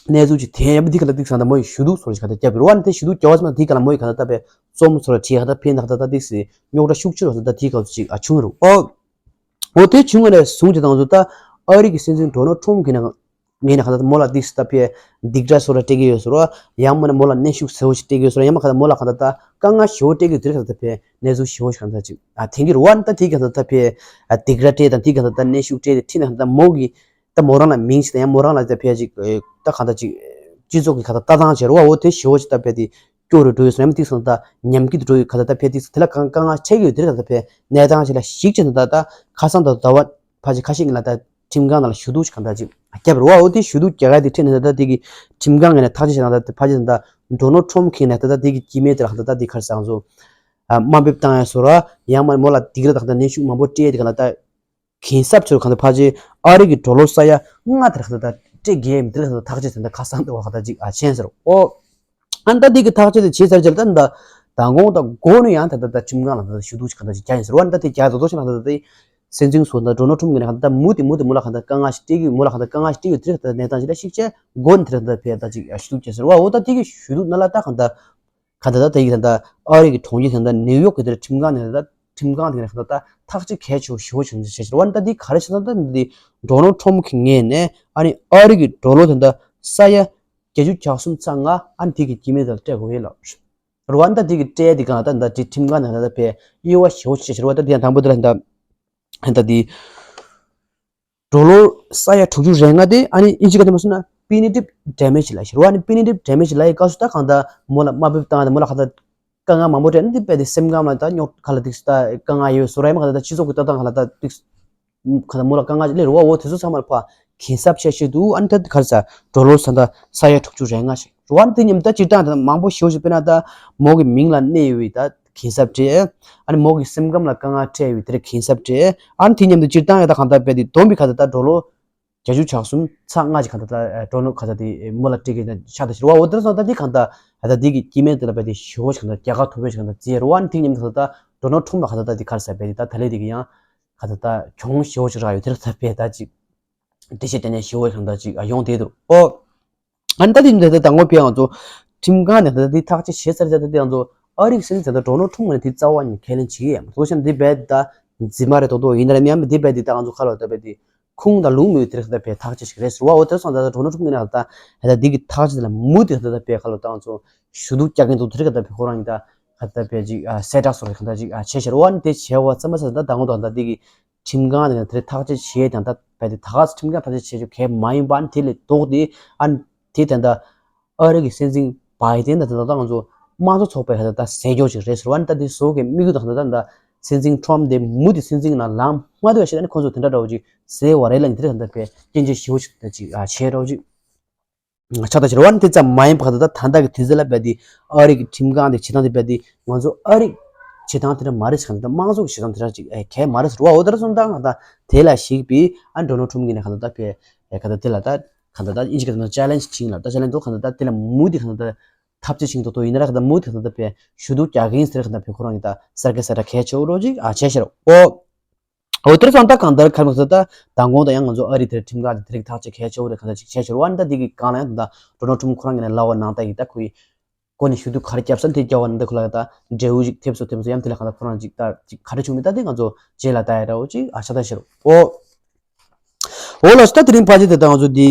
གནས་ཚུལ་ཅིག་དེ་ཡང་འདི་ག་ལ་ཏིག་སང་ད་མོ་ཡི་ཞུ་གཏུག་སོགས་ལ་ཞིག་ག་ད་བརྒྱབ་པ་རེད་བ། ནི་དེ་ཞུ་གཏུག་བརྒྱབ་པ་སོང་ན་འདི་ག་ལ་མོ་ཡི་ག་ད་ད་པའི་རྩོམ་སོགས་ལ་བྲིས་ག་ད་ཕན་ན་ག་ད་ད་ཏིག་སི་རྙོག་དྲ་ཤུགས་ཆེ་རུ་ད་འདི་ག་ཅིག་ཨ་བྱུང་རུ་ཨོ། འོ་དེ་བྱུང་བ་ནས་བཟུང་ཅིག་ད་ང་ཚོ་ད་ཨ་རི་གི་སྲིད་འཛིན་ཌོ་ནལ་ཊམ་གི་ནས་ངས་ནས་ག་ད་མོ་ལ་ཏིག་སི་ད་ཕའི་སྡིགས་ར་སོགས་ལ་སྤྲད་ཀྱི་ཡོད་ཟེར་བ། ཡང་མིན་ན་མོ་ལ་གནོན་ཤུགས་ཟེར་བ་ཞིག་སྤྲད་ཀྱི་ཡོད་ཟེར་བ། ཡང་མིན་ག་ད་མོ་ལ་ག་ད་ད་དཀའ་ངལ་ཞེ་པོ་སྤྲད་ཀྱི་ཡོད་དེ་ག་ད་ད་ཕའི་གནས་ཚུལ་ཞེ་པོ་ཞིག་ག་ད་ཅིག་ཨ་ཐེངས་ཀྱི་རུ་བ། ནི་ད་དེ་ག་ད་ད་ཕའི་སྡིགས་ར་སྤྲད་དང་དེ་ག་ད་ད་གནོན་ཤུགས་སྤྲད་དེ་ཁྲིད་ནས་ག་ད་མོ་གི་ད་མོ་རང་ལ་མིང་ཞིག་དང་ཡང་མོ་རང་ལ་ད་ཕལ་ཆེར་ད་གང་ལྟར་ཅིག་སྤྱི་ཚོགས་ཀྱི་ག་ད་ལྟ་སྟངས་བྱེད་རོགས་འོ་དེ་ཞེ་པོ་ཅིག་ད་ཕལ་དེ་སྐྱོ་རུ་འགྲོ་ཡོད་ཟེར་ཡང་ཏིག་སང་ད་ཉམས་ཀྱི་འགྲོ་ཡོད་ག་ད་ད་ཕལ་ཏིག་སང་དེ་ལ་གང་དཀའ་ངལ་འཕྲད་ཀྱི་ཡོད་དེ་རེད། ག་ད་ཕལ་གནས་སྟངས་ཞིག་ལ་གཞིགས་བྱས་ནས་ད་ད་ཁ་སང་ད་ཟླ་བ་ཕལ་ཆེར་ཁ་ཤས་ཀྱི་ལ་ད་ཁྲིམས་ཁང་ནང་ལ་ཞུ་གཏུག་ཅིག་ག་ད་ཅིག་བརྒྱབ་རོགས་འོ་དེ་ཞུ་གཏུག་རྒྱག་ཡ་དེ་ཁྲིད་ནས་ད་ད་དེ་གི་ཁྲིམས་ཁང་ངོས་ནས་ཐག་གཅོད་བྱས་ན་ད་ཕལ་ཆེར་ད་ཌོ་ནལ་ཊམ་གི་ནས་ད་ད་དེ་གི་སྐྱེ་དམན་དེ་ལ་ག་ད་ད་དེ་ག་རེ་ཟེར་ང་ཚོ་དམའ་འབེབས་བཏང་ཡ་སོགས་ར་ཡང་མིན་མོ་ལ་སྡིགས་ར་ད་ག་ད་གནོན་ཤུགས་མང་པོ་སྤྲད་དེ་ག་ད་ད། གན་གསབ་ཚོར་གང་ལྟར་ཕལ་ཆེར་ཨ་རི་གི་ཌོ་ལར་ས་ཡ་ལྔ་དེར་གང་ལྟར་ དེ་རྒྱལ་ཡིན་དེ་ལ་ཐག་གཅོད་དེ་འདྲ་ཁ་སང་དེ་བ་ཁ་ད་ཅིག་ཨ་ཆེན་ཟེར། ཨོ། ཨ་ནི་ད་དེ་གི་ཐག་གཅོད་དེ་བྱས་ཚར་རྗེས་ལ་ད་ད་མདང་དགོང་ད་མགོ་ནས་ཡང་ད་ད་ད་ཁྲིམས་ཁང་ལ་ད་ཞུ་གཏུག་ཅིག་ག་ད་ཅིག་རྒྱག་ཡིན་ཟེར་བ། ཨ་ནི་ད་དེ་རྒྱག་དོ་དོ་ཞིག་ན་ད་ད་དེ་སྲིད་འཛིན་སུ་ད་ཌོ་ནལ་ཊམ་གི་ནས་ད་ད་མུ་དེ་མུ་དེ་མུ་ལ་ག་ད་དཀའ་ངལ་ཞིག་སྤྲད་ཀྱི་མུ་ལ་ག་ད་དཀའ་ངལ་ཞིག་སྤྲད་ཀྱི་དེ་རེད། ད་གནས་སྟངས་ཞིག་ལ་ཤིག་བྱས་མགོ་ནས་དེ་རེད་ད་ཕེ་ད་ཅིག་ཞུ་གཏུག་བྱས་ཟེར་བ། འོ་ད་དེ་གི་ཞུ་གཏུག་ན་ལ་ད་ག་ད་ག་ད་ད་དེ་གི་ད་ད་ཨ་རི་གི་གྲོང་ཁྱེར་ད་ད་ནིའུ་ཡོག་གི་དེ་རེད། ཁྲིམས་ཁང་ནས་ད་ཁྲིམས་ཁང་དེ་ནས་ག་ད་ད་ཐག་གཅོད་གལ་ཆེ་བོ་ཞེ་པོ་ཞིག་བྱས་ཟེར་བ། ཨ་ནི་ད་དེ་ག་རེ་བྱས་ན་ད་འདི་ཌོ་ནལ་ཊམ་གི་ངོས་ནས་ཨ་ནི་ཨ་རི་གི་ཌོ་ལར་ད་ད་ས་ཡ་བརྒྱད་ཅུ་གྱ་གསུམ་ཚེག་ལྔ་ཨ་ནི་དེ་གི་སྐྱེད་མེད་དེ་ལ་སྤྲད་དགོས་ཡོད་ལ། རུ་ཨ་ནི་ད་དེ་གི་སྤྲད་དེ་གང་ལ་ད་ད་དེ་ཁྲིམས་ཁང་ནས་ད་ད་ཕེ་དབྱེ་བ་ཞེ་པོ་ཞིག་བྱས་ཟེར་བ། ད་དེ་ཡང་དང་པོ་དེ་ལ་ད་ད་དེ་ཌོ་ལར་ས་ཡ་དྲུག་ཅུ་རེ་ལྔ་དེ་ཨ་ནི་ཨིན་ཇི་སྐད་དུ་མ་སོང་ན་པི་ནི་ཊིབ་ཌེ་མེཇ་ལབ་ཤག་རུ་ཨ་ནི་པི་ནི་ཊིབ་ཌེ་མེཇ་ལབ་ཡའི་སྐབས་སུ་ད་གང་ད་མོ་ལ་དམའ་འབེབས་བཏང་ཡ་དང་མོ་ལ་གང་ད་དཀའ་ངལ་མང་པོ་སྤྲད་ན་དེ་དཔེ་དེ་སེམས་ཁམས་ལ་ད་རྙོག་ག་ལ་ཏིག་ད་དཀའ་ངལ་ཡོད་བཟོ་ར་ཡ་མ་ག་ད་ད་སྤྱི་ཚོགས་ཀྱི་ལྟ་སྟངས་ག་ལ་ད་ཏིག་ག་ད་མོ་ལ་དཀའ་ངལ་ཅིག་སླེབས་རུ་བ། འོ་དེ་ཚོ་ཚང་མ་ལ་ཕ་གན་གསབ་བྱེད་ཤེས་འདུག་ཨ་ནི་ད་ག་རེ་ཟ་ཌོ་ལར་ས་ད་ས་ཡ་དྲུག་ཅུ་རེ་ལྔ་ཞིག་རུ་ཨ་ནི་དེ་མཉམ་ད་སྤྱིར་བཏང་ད་མང་པོ་ཞེ་པོ་ཞིག་དཔེར་ན་ད་མོ་གི་མིང་ལ་གནས་ཡོད་པའི་ད་གན་གསབ་སྤྲད། ཨ་ནི་མོ་གི་སེམས་ཁམས་ལ་དཀའ་ངལ་འཕྲད་ཡོད་པའི་དེ་རེད་གན་གསབ་སྤྲད། ཨ་ནི་དེ་མཉམ་དུ་སྤྱིར་བཏང་ཡ་ད་གང་ད་དཔེ་དེ་བསྡོམས་པའི་ག་ད་ད་ཌོ་ལར་བརྒྱད་ཅུ་གྱ་གསུམ་ཚེག་ལྔ་ཅིག་ག་ད་ད་ཌོ་ལར་ག་ད་དེ་མོ་ལ་སྤྲད་གི་ཆགས་ད་ཞིག་རུ་བ། འོ་དེ་སོང་ད་དེ་གང་ད་ད་དེ་གི་སྐྱེད་མེད་དེ་ལ་དཔེ་དེ་ཞེ་པོ་ཞིག་གང་ད་རྒྱལ་ཁ་ཐོབ་པའི་ཞིག་གང་ད་བརྩིས་རུ་བ། ཨ་ནི་དེ་མཉམ་དུ་ག་ད་ད་ཌོ་ནལ་ཊམ་ལ་ག་ད་ད་དེ་ག་རེ་ཟ་དཔེ་དེ་ད་ད་ལས་དེ་གི་ཡང་ག་ད་ད་གྱོང་ཞེ་པོ་ཞིག་རག་ཡོད་དེ་རེད། ད་དཔེ་ད་ཅིག་འགྲེལ་བཤད་དེ་ནས་ཞེ་པོ་ཞིག་གང་ད་ཅིག་ཡོང་བསྡད་འདུག་ཨོ། ཨ་ནི་ད་དེ་འདི་ད་དང་པོ་ཕེ་ང་ཚོ་ཁྲིམས་ཁང་ནས་ད་དེ་ཐག་གཅོད་བྱས་ཚར་ཚར་ད་དེ་ང་ཚོ་ཨ་རི་གི་སྲིད་འཛིན་ད་ཌོ་ནལ་ཊམ་ནས་དེ་རྩ་བ་ཉིད་ཁས་ལེན་བྱེད་ཀྱི་ཡོད་མ་གཏོགས་ཤིང་འདི་རྦད་ད་རྫུན་མ་རེད་མདོག་མདོག་ཡིན་ན་རེད། མཉམ་དེ་རྦད་དེ་ད་ང་ཚོ་ཁ་ལོ་ད་རྦད་དེ་ཁུངས་དང་ལུང་མེད་དེ་རེད། ད་རྦད་ཐག་གཅོད་ཞིག་རེད་ཟེར་བ། འོ་དེ་སོང་ད་ད་ཌོ་ནལ་ཊམ་ནས་ད་ད་དེ་གི་ཐག་གཅོད་དེ་ལ་མུ་དེ་ད་ད་རྦད་ཁ་ལོ་ད་ང་ཚོ་ཞུ་གཏུག་རྒྱག་གིན་འདུག་དེ་རེད། ག་ད་རྦད་ཁོ་རང་གི་ད་ག་ད་རྦད་ཅིག་གསལ་བསྒྲགས་སོགས་རེད་ག་ད་ཅིག་བྱས་ཤར་བ་ནི་དེ་བྱས་བ་ཙམ་པ་ས་ད་ད་ངོ་ད་ད་དེ་གི་ཁྲིམས་ཁང་ནས་དེ་ཐག་གཅོད་བྱས་ཀྱང་ད་བས་དེ་ད་ག་ཁྲིམས་ཁང་ཐག་གཅོད་བྱས་ཆོག་གལ་མ་ཡིན་པ་ནི་དེ་ལས་ལྡོག་སྟེ་ཨ་ནི་དེ་ད་ལྟ་ཨ་རི་གི་སྲིད་འཛིན་བྷའི་ཌེན་ད་ད་ད་ང་ཚོ་དམངས་གཙོ་ཚོགས་པའི་ད་ད་ཟས་སྐྱོར་ཅིག་རེད་ཟེར་བ་ནི་ད་དེ་བཟོ་གི་དམིགས་ཡུལ་ད་ད་ད་ད་སྲིད་འཛིན་ཊམ་དེ་མུ་དེ་སྲིད་འཛིན་ལ་ལངས་མ་ཐུབ་པ་ཞིག་ད་ནི་ཁོ་ཚོ་དེ་འདྲ་འདྲ་བོ་ཅིག་ཟེར་བ་རེད་ལ་ནི་དེ་ད་ད་བས་སྐྱོན་བརྗོད་ཞེ་པོ་ཅིག་ད་ཅིག་བྱས་འདྲ་བོ་ཅིག་ཆགས་ད་ཕྱིར་བ་ནི་དེ་ཙམ་མ་ཡིན་པ་ག་ད་ད་ད་ལྟ་གི་དུས་ཚོད་ལ་བས་དེ་ཨ་རི་གི་ཁྲིམས་ཁང་དེ་བྱེད་སྟངས་དེ་བས་དེ་ང་ཚོ་ཨ་རི་བྱེད་སྟངས་དེ་འདྲ་མ་རེད་ཟེར་ག་ད་དམངས་གཙོ་གི་བྱེད་སྟངས་དེ་འདྲ་ཅིག་ཨེ་གལ་མ་རེད་ཟེར་བ། འོ་དེ་འདྲ་སོང་ད་ག་ད་དེ་ལ་གཞིགས་པའི་ཨ་ཌོ་ནལ་ཊམ་གི་ནས་ག་ད་ད་བས་ཨེ་ག་ད་དེ་ལ་ད་ག་ད་ད་ཨིན་ཇི་སྐད་ནང་ཅེ་ལེན་ཇི་བྱིན་ལ་ད་ཅེ་ལེན་ཇི་འདུག་ག་ད་ད་དེ་ལ་མུ་དེ་ག་ད་ད་ཐབས་ཇུས་བྱིན་འདུག་ཏོ་ཡིན་ན་ར་ག་ད་མུ་དེ་ག་ད་ད་བས་ཞུ་གཏུག་རྒྱག་གིན་ཟེར་ག་ད་བས་ཁོ་རང་གི་ད་གསར་ག་གསར་ག་གལ་ཆེ་བོ་རོ་ཅིག་ཨ་བྱས་ཤར་འོ། འོ་དེར་སོང་ད་གང་ལྟར་ཁ་མི་ཚོ་ད་མདང་དགོང་ད་ཡང་ང་ཚོ་ཨ་རི་དེར་ཁྲིམས་ཁང་དེ་དེ་རིགས་ཐག་གཅོད་གལ་ཆེ་བོ་རེད་གང་ལྟར་ཅིག་བྱས་ཤར་བ་ནི་ད་དེ་གི་སྒང་ལ་ཡང་ད་ཌོ་ནལ་ཊམ་ཁོ་རང་གི་ནས་ལབ་པ་ནང་ལྟར་གྱི་ད་ཁོ་ཡི་སྒོ་ནས་ཞུ་གཏུག་ག་རེ་བརྒྱབ་ས་དེ་རྒྱབ་པ་ནི་ད་ཁོ་ལ་ད་འབྲས་བུ་ཅིག་ཐེབས་སོ་ཐེབས་སོ་ཡང་དེ་ལ་གང་ལྟར་ཁོ་རང་ཅིག་ད་ཅིག་ག་རེ་བྱུང་མིན་ད་དེ་ང་ཚོ་རྗེས་ལ་ལྟ་ཡ་འདྲ་བོ་ཅིག་ཨ་ཆ་ད་ཤར་འོ། འོ་ལགས་སོ། ད་དེ་རིང་ཕལ་ཆེར་དེ་ད་ང་ཚོ་འདི་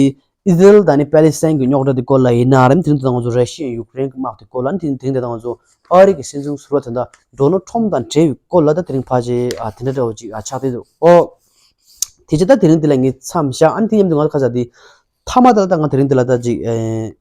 ཨི་ཟི་རེལ་དང་ནི་པེ་ལི་སི་ཐན་གྱི་རྙོག་དྲ་དེ་སྐོར་ལ་ཡིན་ན་རེད། དེ་རིང་དེ་ད་ང་ཚོ་ར་ཤི་ཡ་ཡུཀ་རེན་གྱི་དམག་དེ་སྐོར་ལ་ནི་དེ་རིང་དེ་ད་ང་ཚོ་ཨ་རི་གི་སྲིད་འཛིན་ཟུར་པ་དེ་ད་ཌོ་ནལ་ཊམ་དང་འབྲེལ་བའི་སྐོར་ལ་ད་དེ་རིང་ཕལ་ཆེར་ཨ་དེ་འདྲ་འདྲ་བོ་ཅིག་ཨ་ཆགས་བསྡད་འདུག་ཨོ། དེ་ཅི་ད་དེ་རིང་དེ་ལ་ངས་མཚམས་བཞག་ཨ་ནི་དེ་མཉམ་དུ་ང་ཚོ་ཁ་ས་དེ་མཐའ་མ་ད་ལ་ད་ང་དེ་རིང་དེ་ལ་ད་ཅིག་ཨེ།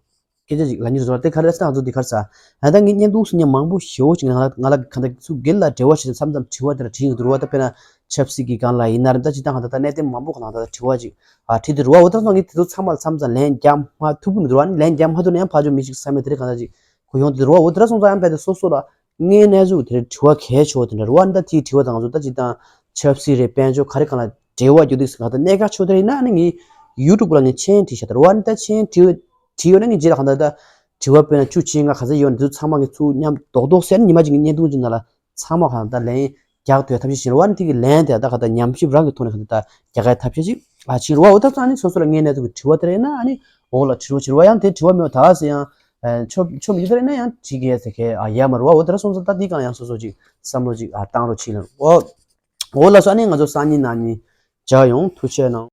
སྐད་ཆ་ཅིག་ལབ་སྙིང་བཟོ་བ་དེ་ག་རེ་ཟེར་ན་ང་ཚོ་འདི་ག་རེ་ཟ། ད་ལྟ་ངས་བརྙན་ཐུང་སུ་ཉན་མང་པོ་ཞེ་པོ་ཅིག་ང་ལ་ང་ལ་ག་འདྲ་ཚུར་སྒེར་ལ་འབྲེལ་བ་བྱས་ཏེ་མཚམས་མཚམས་དྲི་བ་དེ་འདྲ་དྲིས་ཡོང་གི་འདུག་རེད་བ། ད་དཔེར་ན་ཆབ་སྲིད་ཀྱི་སྒང་ལ་ཡིན་ན་རེད། ད་སྤྱིར་བཏང་གང་ལྟར་ད་གནད་དོན་མང་པོ་གང་ལ་ད་དྲི་བ་ཅིག་ཨ་དྲིས་དེ་རེད་བ། འོ་ད་སོང་ངས་དེ་ཚོ་ཚང་མ་ལ་མཚམས་མཚམས་ལན་རྒྱག་མ་ཐུབ་ཀྱི་མི་འདུག་རེད་བ། ལན་རྒྱག་མ་ཐུབ་ན་ཡང་ཕར་ཕྱོགས་མི་ཞིག་བསམ་མེད་དེ་རེད་གང་ལྟར་ཅིག་གོ་ཡོང་དེ་རེད་བ། འོ་ད་སོང་ཙང་ཡང་རྦད་དེ་སོ་སོ་ལ་དངོས་གནས་ཚུལ་དེ་འདྲ་དྲི་བ་གལ་ཆེ་བ་དེ་འདྲ་རེད་བ། ད་དེའི་དྲི་བ་དང་ང་ཚོ་ད་སྤྱིར་བཏང་ཆབ་སྲིད་རེད་དཔལ་འབྱོར་ག་རེ་གང་ལ་འབྲེལ་བ་རྒྱུ་དུས་ང་ད་གནད་འགག་ཆེ་བ་དེ་རེད་ཡིན་ན་ཨ་ནི་ངས་ཡུ་ཊུབ་ལ་ངས་མཆན་བྲིས་བཞག་དེ་རེད་བ། ཨ་ནི་ད་མཆན་བྲིས་བྲིས་ཡོད་ན་ངས་རྗེས་ལ་གང་ལྟར་ད་དྲི་བ་དཔེར་ན་བཅུ་བཅོ་ལྔ་ག་ཚོད་ཡོད་ན་དེ་ཚོ་ཚང་མ་ངས་ཚུར་མཉམ་རྡོག་རྡོག་བསྲེས་ན་ཉི་མ་གཅིག་གི་བརྙན་ཐུང་གཅིག་ནང་ལ་ཚང་མ་གང་ལྟར་ལན་རྒྱག་ཐུབ་ཡ་ཐབས་ཤེས་བྱེད་རེད་བ། ཨ་ནི་དེ་གི་ལན་དེ་ད་ག་ད་ཉམས་ཞིབ་རང་གི་ཐོག་ནས་གང་ལྟར་ད་རྒྱག་ཡ་ཐབས་ཤེས་ཅིག་ཨ་བྱེད་རེད་བ། འོ་ད་ཙང་ནི་སོ་སོ་ལ་དངོས་གནས་ཚུལ་གྱི་དྲི་བ་དེ་རེད་ཡིན་ན་ཨ་ནི་འོག་ལ་དྲི་རོགས་བྱེད་རེད་བ། ཡང་དེ་དྲི་བ་མེད་པ་ད་ག་ཟེ་ཡང་ཆོ་ཆོ་མི་ཡོད་དེ་རེད་ཡིན་ན་ཡང་དྲི་གི་ཡ་ཟེར་གི་ཨ་ཡ་མ་རེད་བ། འོ་ད་ར་སོང་ཙང་ད་དེ་གང་ཡང་སོ་སོ་ཅིག་བསམ་བློ་ཅིག་ཨ་བཏང་རོགས་བྱེད་ལ། འོ་འོ་ལགས་སོ། ཨ་ནི་ང་ཚོ་སང་ཉིན་གནངས་ཉིན་མཇལ་ཡོང་། ཐུགས་རྗེ་གནང་།